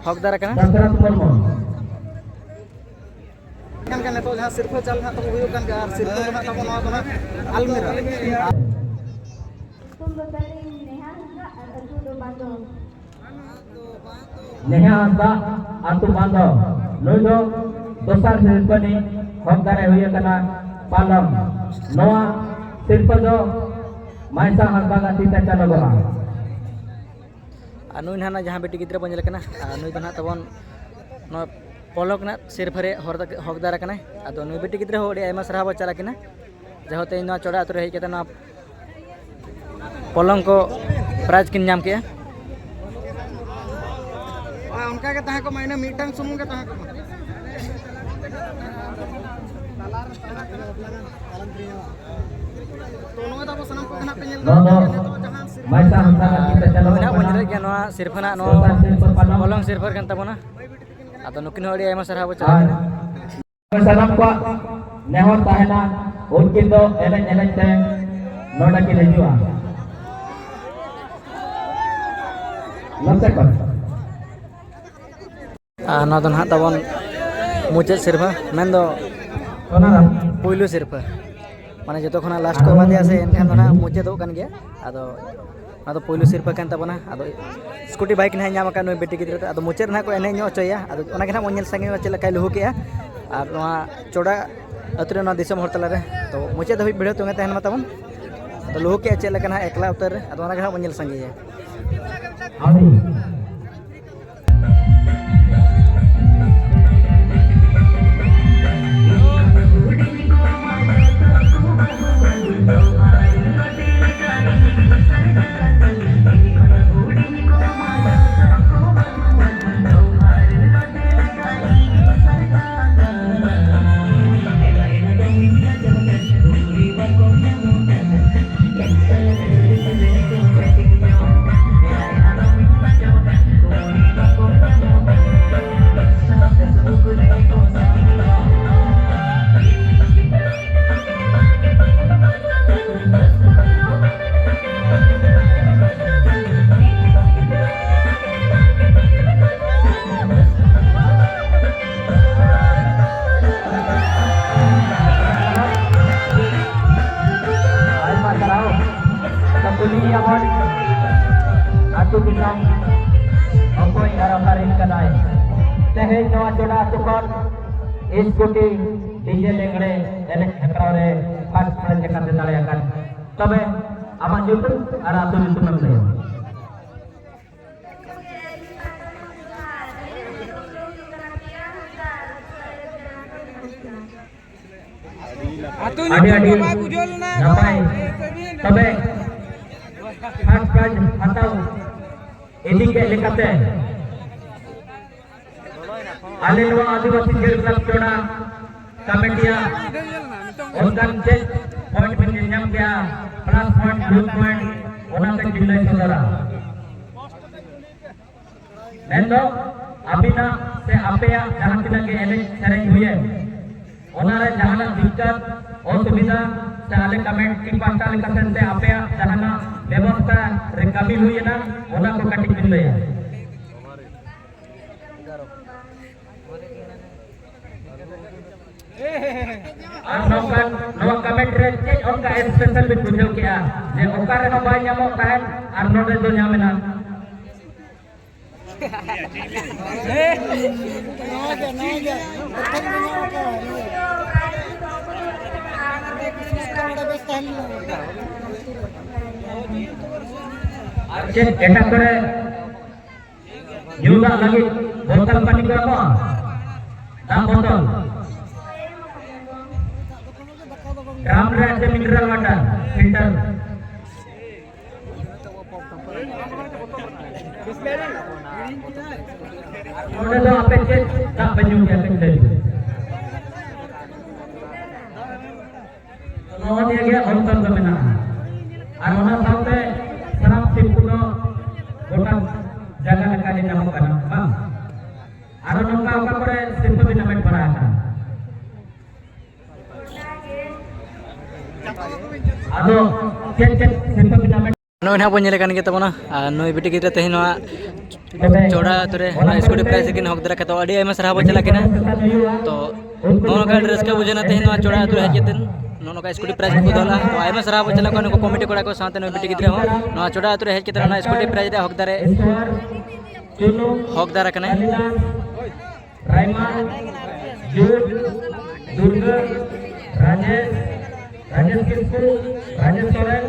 ᱦᱚᱠᱫᱟᱨ ᱟᱠᱟᱱᱟ᱾ ᱫᱚᱥᱚᱨᱚᱛᱷ ᱢᱩᱨᱢᱩ᱾ ᱮᱱᱠᱷᱟᱱ ᱱᱤᱛᱚᱜ ᱡᱟᱦᱟᱸ ᱥᱤᱨᱯᱟᱹ ᱪᱟᱞ ᱱᱟᱦᱟᱜ ᱛᱟᱵᱚ ᱦᱩᱭᱩᱜ ᱠᱟᱱ ᱜᱮᱭᱟ, ᱟᱨ ᱥᱤᱨᱯᱟᱹ ᱫᱚ ᱱᱟᱦᱟᱜ ᱛᱟᱵᱚ ᱱᱚᱣᱟ ᱫᱚ ᱱᱟᱦᱟᱜ ᱟᱞᱢᱤᱨᱟ᱾ ᱧᱩᱛᱩᱢ ᱫᱚ ᱛᱟᱹᱞᱤᱧ ᱱᱮᱦᱟ ᱦᱟᱸᱥᱫᱟ ᱟᱨ ᱟᱹᱛᱩ ᱫᱚ ᱵᱟᱸᱫᱚ᱾ ᱱᱮᱦᱟ ᱦᱟᱸᱥᱫᱟ, ᱟᱹᱛᱩ ᱵᱟᱸᱫᱚ᱾ ᱱᱩᱭ ᱫᱚ ᱫᱚᱥᱟᱨ ᱥᱤᱨᱯᱟᱹ ᱨᱤᱱᱤᱡ ᱦᱚᱠᱫᱟᱨᱮ ᱦᱩᱭ ᱟᱠᱟᱱᱟ ᱯᱟᱞᱚᱝ᱾ ᱱᱚᱣᱟ ᱥᱤᱨᱯᱟᱹ ᱫᱚ ᱢᱟᱭᱥᱟ ᱦᱟᱸᱥᱫᱟ ᱜᱟᱛᱮ ᱛᱮ ᱪᱟᱞᱚᱜᱚᱜᱼᱟ᱾ ᱟᱨ ᱱᱩᱭ ᱱᱟᱦᱟᱜ ᱡᱟᱦᱟᱸ ᱵᱤᱴᱤ ᱜᱤᱫᱽᱨᱟᱹ ᱵᱚᱱ ᱧᱮᱞᱮ ᱠᱟᱱᱟ, ᱟᱨ ᱱᱩᱭ ᱫᱚ ᱱᱟᱦᱟᱜ ᱛᱟᱵᱚᱱ ᱱᱚᱣᱟ ᱯᱚᱞᱚᱝ ᱨᱮᱱᱟᱜ ᱥᱤᱨᱯᱟᱹ ᱨᱮ ᱦᱚᱨ-, ᱦᱚᱠᱫᱟᱨ ᱟᱠᱟᱱᱟᱭ᱾ ᱟᱫᱚ ᱱᱩᱭ ᱵᱤᱴᱤ ᱜᱤᱫᱽᱨᱟᱹ ᱦᱚᱸ ᱟᱹᱰᱤ ᱟᱭᱢᱟ ᱥᱟᱨᱦᱟᱣ ᱵᱚᱱ ᱪᱟᱞ ᱟᱹᱠᱤᱱᱟ, ᱡᱟᱦᱟᱸ ᱛᱮᱦᱮᱧ ᱱᱚᱣᱟ ᱪᱚᱲᱟ ᱟᱹᱛᱩ ᱨᱮ ᱦᱮᱡ ᱠᱟᱛᱮ ᱱᱚᱣᱟ ᱯᱚᱞᱚᱝ ᱠᱚ ᱯᱨᱟᱭᱤᱡᱽ ᱠᱤᱱ ᱧᱟᱢ ᱠᱮᱜᱼᱟ᱾ ᱟᱨ ᱚᱱᱠᱟ ᱜᱮ ᱛᱟᱦᱮᱸ ᱠᱚᱜ ᱢᱟ, ᱤᱱᱟᱹ ᱢᱤᱫᱴᱟᱝ ᱥᱩᱢᱩᱝ ᱜᱮ ᱛᱟᱦᱮᱸ ᱠᱚᱜ ᱢᱟ᱾ ᱛᱚ, ᱱᱚᱜᱼᱚᱭ ᱫᱚ ᱟᱵᱚ ᱥᱟᱱᱟᱢ ᱠᱚᱜᱮ ᱱᱟᱦᱟᱜ ᱯᱮ ᱧᱮᱞ ᱱᱚᱣᱟ ᱫᱚ ᱫᱟᱲᱮᱭᱟᱜ ᱠᱟᱱᱟ, ᱱᱤᱛᱚᱜ ᱡᱟᱦᱟᱸ ᱥᱤᱨᱯᱟᱹ ᱢᱟᱭᱥᱟ ᱦᱟᱸᱥᱫᱟ ᱜᱟᱛᱮ ᱛᱮ ᱪᱟᱞᱚᱜ ᱱᱚᱜᱼᱚᱭ ᱱᱟᱦᱟᱜ ᱵᱚᱱ ᱠᱟᱱᱟ᱾ ᱧᱮᱞᱮᱫ ᱜᱮᱭᱟ, ᱱᱚᱣᱟ ᱥᱤᱨᱯᱟᱹ ᱱᱟᱦᱟᱜ ᱱᱚᱣᱟ ᱫᱚᱥᱟᱨ ᱥᱤᱨᱯᱟᱹ ᱯᱟᱞᱚᱝ᱾ ᱯᱚᱞᱚᱝ ᱥᱤᱨᱯᱟᱹ ᱠᱟᱱ ᱛᱟᱵᱚᱱᱟ᱾ ᱟᱫᱚ ᱱᱩᱠᱤᱱ ᱦᱚᱸ ᱟᱹᱰᱤ ᱟᱭᱢᱟ ᱥᱟᱨᱦᱟᱣ ᱵᱚᱱ ᱪᱟᱞ ᱟᱨ ᱟᱹᱠᱤᱱᱟ᱾ ᱥᱟᱱᱟᱢ ᱠᱚᱣᱟᱜ ᱱᱮᱦᱚᱨ ᱛᱟᱦᱮᱱᱟ, ᱩᱱᱠᱤᱱ ᱫᱚ ᱮᱱᱮᱡ ᱮᱱᱮᱡ ᱛᱮ ᱱᱚᱰᱮ ᱠᱤᱱ ᱦᱤᱡᱩᱜᱼᱟ᱾ ᱱᱚᱛᱮ ᱠᱷᱚᱱ᱾ ᱟᱨ ᱱᱚᱣᱟ ᱫᱚ ᱱᱟᱦᱟᱜ ᱛᱟᱵᱚᱱ ᱢᱩᱪᱟᱹᱫ ᱥᱤᱨᱯᱟᱹ, ᱢᱮᱱᱫᱚ ᱥᱳᱱᱟᱨᱟᱢ᱾ ᱯᱩᱭᱞᱩ ᱥᱤᱨᱯᱟᱹ, ᱢᱟᱱᱮ ᱡᱚᱛᱚ ᱠᱷᱚᱱᱟᱜ ᱞᱟᱥᱴ ᱠᱚ ᱮᱢᱟ ᱫᱮᱭᱟ ᱥᱮ, ᱮᱱᱠᱷᱟᱱ ᱫᱚ ᱱᱟᱦᱟᱜ ᱢᱩᱪᱟᱹᱫᱚᱜ ᱠᱟᱱ ᱜᱮᱭᱟ᱾ ᱟᱫᱚ ᱚᱱᱟ ᱫᱚ ᱯᱩᱭᱞᱩ ᱥᱤᱨᱯᱟᱹ ᱠᱟᱱ ᱛᱟᱵᱚᱱᱟ᱾ ᱟᱫᱚ ᱥᱠᱩᱴᱤ ᱵᱟᱭᱤᱠ ᱱᱟᱦᱟᱜ ᱧᱟᱢ ᱟᱠᱟᱫ ᱱᱩᱭ ᱵᱤᱴᱤ ᱜᱤᱫᱽᱨᱟᱹ ᱫᱚ᱾ ᱟᱫᱚ ᱢᱩᱪᱟᱹᱫ ᱨᱮ ᱱᱟᱦᱟᱜ ᱠᱚ ᱮᱱᱮᱡ ᱧᱚᱜ ᱦᱚᱪᱚᱭᱟ᱾ ᱟᱫᱚ ᱚᱱᱟ ᱜᱮ ᱱᱟᱦᱟᱜ ᱵᱚᱱ ᱧᱮᱞ ᱥᱟᱸᱜᱮᱭᱟ ᱪᱮᱫ ᱞᱮᱠᱟᱭ ᱞᱩᱦᱩᱠᱮᱜᱼᱟ᱾ ᱟᱨ ᱱᱚᱣᱟ ᱪᱚᱲᱟ ᱟᱹᱛᱩ ᱨᱮ ᱱᱚᱣᱟ ᱫᱤᱥᱚᱢ ᱦᱚᱲ ᱛᱟᱞᱟᱨᱮ᱾ ᱛᱚ ᱢᱩᱪᱟᱹᱫ ᱫᱷᱟᱹᱵᱤᱡ ᱵᱷᱤᱲᱟᱹᱣ ᱛᱚᱸᱜᱮ ᱛᱟᱦᱮᱱ ᱢᱟ ᱛᱟᱵᱚᱱ᱾ ᱛᱚ ᱞᱩᱦᱩᱠ ᱮᱜᱼᱟ ᱪᱮᱫ ᱞᱮᱠᱟ ᱱᱟᱦᱟᱜ ᱮᱠᱞᱟ ᱩᱛᱟᱹᱨ ᱨᱮ, ᱟᱫᱚ ᱚᱱᱟ ᱜᱮ ᱱᱟᱦᱟᱜ ᱵᱚᱱ ᱧᱮᱞ ᱥᱟᱸᱜᱮᱭᱟ᱾ ᱟᱭᱢᱟ ᱥᱟᱨᱦᱟᱣ᱾ ᱛᱚ, ᱠᱩᱞᱤᱭᱮᱭᱟ ᱵᱚᱱ, ᱟᱹᱛᱩ ᱫᱤᱥᱚᱢ ᱚᱠᱚᱭ ᱟᱨ ᱚᱠᱟᱨᱮᱱ ᱠᱟᱱᱟᱭ? ᱛᱮᱦᱮᱧ ᱱᱚᱣᱟ ᱪᱚᱰᱟ ᱟᱹᱛᱩ ᱠᱷᱚᱱ ᱤᱥᱠᱩᱴᱤ ᱰᱤᱡᱮ ᱞᱮᱜᱽᱲᱮ ᱮᱱᱮᱡ ᱦᱮᱯᱨᱟᱣ ᱨᱮ ᱯᱷᱟᱥᱴ ᱯᱨᱟᱭᱤᱡᱽ ᱞᱮᱠᱟᱛᱮ ᱫᱟᱲᱮ ᱟᱠᱟᱱ᱾ ᱛᱚᱵᱮ ᱟᱢᱟᱜ ᱧᱩᱛᱩᱢ ᱟᱨ ᱟᱹᱛᱩ ᱧᱩᱛᱩᱢ ᱮᱢ ᱞᱟᱹᱭᱟ᱾ ᱟᱹᱛᱩ ᱟᱹᱰᱤ ᱧᱩᱛᱩᱢ ᱟᱹᱰᱤ ᱫᱚ ᱵᱟᱭ ᱵᱩᱡᱷᱟᱹᱣ ᱞᱮᱱᱟ᱾ ᱱᱟᱯᱟᱭ᱾ ᱛᱚᱵᱮ ᱯᱷᱟᱥᱴ ᱯᱨᱟᱭᱤᱡᱽ ᱦᱟᱛᱟᱣ ᱤᱫᱤ ᱠᱮᱫ ᱞᱮᱠᱟᱛᱮ ᱟᱞᱮ ᱱᱚᱣᱟ ᱟᱹᱫᱤᱵᱟᱹᱥᱤ ᱡᱮᱞ ᱠᱞᱟᱵᱽ ᱪᱚᱰᱟ ᱠᱚᱢᱤᱴᱤᱭᱟᱜ ᱚᱱᱠᱟᱱ ᱪᱮᱫ ᱯᱚᱭᱮᱱᱴ ᱵᱤᱱ ᱧᱮᱞ ᱧᱟᱢ ᱠᱮᱜᱼᱟ, ᱯᱞᱟᱥ ᱯᱚᱭᱮᱱᱴ, ᱯᱞᱟᱥ ᱯᱚᱭᱮᱱᱴ, ᱚᱱᱟ ᱠᱟᱹᱡ ᱵᱤᱱ ᱞᱟᱹᱭ ᱥᱚᱫᱚᱨᱟ᱾ ᱢᱮᱱᱫᱚ ᱟᱹᱵᱤᱱᱟᱜ ᱥᱮ ᱟᱯᱮᱭᱟᱜ ᱡᱟᱦᱟᱸ ᱛᱤᱱᱟᱹᱜ ᱜᱮ ᱮᱱᱮᱡ ᱥᱮᱨᱮᱧ ᱦᱩᱭᱮᱱ, ᱚᱱᱟᱨᱮ ᱡᱟᱦᱟᱱᱟᱜ ᱫᱤᱠᱠᱟᱛ, ᱚᱥᱩᱵᱤᱫᱷᱟ ᱥᱮ ᱟᱞᱮ ᱠᱚᱢᱤᱴᱤ ᱯᱟᱦᱴᱟ ᱞᱮᱠᱟ ᱥᱮᱱ ᱛᱮ ᱟᱯᱮᱭᱟᱜ ᱡᱟᱦᱟᱱᱟᱜ ᱵᱮᱵᱚᱥᱛᱷᱟ ᱨᱮ ᱠᱟᱹᱢᱤ ᱦᱩᱭᱮᱱᱟ, ᱚᱱᱟ ᱠᱚ ᱠᱟᱹᱴᱤᱡ ᱵᱤᱱ ᱞᱟᱹᱭᱟ᱾ ᱟᱨ ᱱᱚᱝᱠᱟᱱ ᱱᱚᱣᱟ ᱠᱚᱢᱤᱴᱤ ᱨᱮ ᱪᱮᱫ ᱚᱱᱠᱟ ᱥᱯᱮᱥᱟᱞ ᱵᱤᱱ ᱵᱩᱡᱷᱟᱹᱣ ᱠᱮᱜᱼᱟ ᱡᱮ ᱚᱠᱟ ᱨᱮᱦᱚᱸ ᱵᱟᱭ ᱧᱟᱢᱚᱜ ᱛᱟᱦᱮᱸᱫ ᱟᱨ ᱱᱚᱰᱮ ᱫᱚ ᱧᱟᱢ ᱮᱱᱟ? ᱱᱚᱣᱟ ᱜᱮ, ᱱᱚᱣᱟ ᱜᱮ᱾ ᱯᱨᱚᱛᱷᱚᱢ ᱫᱚ ᱱᱚᱣᱟ ᱜᱮ᱾ ᱟᱨ ᱪᱮᱫ ᱮᱴᱟᱜ ᱠᱚᱨᱮ ᱧᱩ ᱫᱟᱜ ᱞᱟᱹᱜᱤᱫ ᱵᱳᱛᱚᱞ ᱯᱟᱹᱱᱤ ᱠᱚ ᱮᱢᱚᱜᱼᱟ? ᱫᱟᱜ ᱵᱳᱛᱚᱞ, ᱰᱨᱟᱢ ᱨᱮ ᱟᱪᱪᱷᱟ ᱢᱤᱱᱟᱨᱟᱞ ᱣᱟᱴᱟᱨ ᱯᱷᱤᱞᱴᱟᱨ᱾ ᱱᱚᱰᱮ ᱫᱚ ᱟᱯᱮ ᱪᱮᱫ ᱫᱟᱜ ᱯᱮ ᱧᱩ ᱜᱮᱭᱟ, ᱠᱟᱹᱴᱤᱡ ᱞᱟᱹᱭ ᱯᱮ᱾ ᱱᱚᱜᱼᱚ ᱱᱤᱭᱟᱹ ᱜᱮ ᱚᱱᱛᱚᱨ ᱫᱚ ᱢᱮᱱᱟᱜᱼᱟ᱾ ᱟᱨ ᱚᱱᱟ ᱥᱟᱶᱛᱮ ᱥᱟᱱᱟᱢ ᱥᱤᱨᱯᱟᱹ ᱫᱚ ᱜᱚᱴᱟ ᱡᱟᱭᱜᱟ ᱞᱮᱠᱟ ᱜᱮ ᱧᱟᱢᱚᱜ ᱠᱟᱱᱟ, ᱵᱟᱝ? ᱟᱨᱚ ᱱᱚᱝᱠᱟ ᱚᱠᱟ ᱠᱚᱨᱮ ᱥᱤᱨᱯᱟᱹ ᱵᱤᱱ ᱦᱟᱢᱮᱴ ᱵᱟᱲᱟ ᱟᱠᱟᱫᱟ? ᱟᱫᱚ ᱪᱮᱫ ᱪᱮᱫ ᱥᱤᱨᱯᱟᱹ ᱵᱤᱱ ᱦᱟᱢᱮᱴ? ᱱᱚᱜᱼᱚᱭ ᱱᱟᱦᱟᱜ ᱵᱚᱱ ᱧᱮᱞᱮ ᱠᱟᱱ ᱜᱮ ᱛᱟᱵᱚᱱᱟ, ᱟᱨ ᱱᱩᱭ ᱵᱤᱴᱤ ᱜᱤᱫᱽᱨᱟᱹ ᱛᱮᱦᱮᱧ ᱱᱚᱣᱟ ᱪᱚᱲᱟ ᱟᱹᱛᱩ ᱨᱮ ᱱᱚᱣᱟ ᱥᱠᱩᱴᱤ ᱯᱨᱟᱭᱤᱡᱽ ᱠᱤᱱ ᱦᱚᱠ ᱫᱟᱨᱟ ᱠᱮᱫᱟ᱾ ᱟᱹᱰᱤ ᱟᱭᱢᱟ ᱥᱟᱨᱦᱟᱣ ᱵᱚᱱ ᱪᱟᱞᱟᱜ ᱠᱟᱱᱟ᱾ ᱛᱚ ᱱᱚᱜᱼᱚ ᱱᱚᱝᱠᱟ ᱟᱹᱰᱤ ᱨᱟᱹᱥᱠᱟᱹ ᱵᱩᱡᱷᱟᱹᱣ ᱮᱱᱟ ᱛᱮᱦᱮᱧ ᱱᱚᱣᱟ ᱪᱚᱲᱟ ᱟᱹᱛᱩ ᱨᱮ ᱦᱮᱡ ᱠᱟᱛᱮᱫ᱾ ᱱᱚᱜᱼᱚ ᱱᱚᱝᱠᱟ ᱥᱠᱩᱴᱤ ᱯᱨᱟᱭᱤᱡᱽ ᱠᱚ ᱫᱚᱦᱚ ᱞᱮᱫᱼᱟ᱾ ᱛᱚ ᱟᱭᱢᱟ ᱥᱟᱨᱦᱟᱣ ᱵᱚᱱ ᱪᱟᱞᱟᱜ ᱠᱟᱱᱟ ᱱᱩᱠᱩ ᱠᱚᱢᱤᱴᱤ ᱠᱚᱲᱟ ᱠᱚ ᱥᱟᱶᱛᱮ ᱱᱩᱭ ᱵᱤᱴᱤ ᱜᱤᱫᱽᱨᱟᱹ ᱦᱚᱸ ᱱᱚᱣᱟ ᱪᱚᱲᱟ ᱟᱹᱛᱩ ᱨᱮ ᱦᱮᱡ ᱠᱟᱛᱮᱫ ᱱᱚᱣᱟ ᱥᱠᱩᱴᱤ ᱯᱨᱟᱭᱤᱡᱽ ᱨᱮ ᱦᱚᱠᱫᱟᱨ ᱮ ᱦᱚᱠᱫᱟᱨ ᱟᱠᱟᱱᱟᱭ᱾ ᱨᱟᱭᱢᱟ, ᱡᱩᱴ, ᱫᱩᱨᱜᱟᱹ, ᱨᱟᱡᱮᱥ, ᱨᱟᱡᱮᱥ ᱠᱤᱥᱠᱩ, ᱨᱟᱡᱮᱥ ᱥᱚᱨᱮᱱ,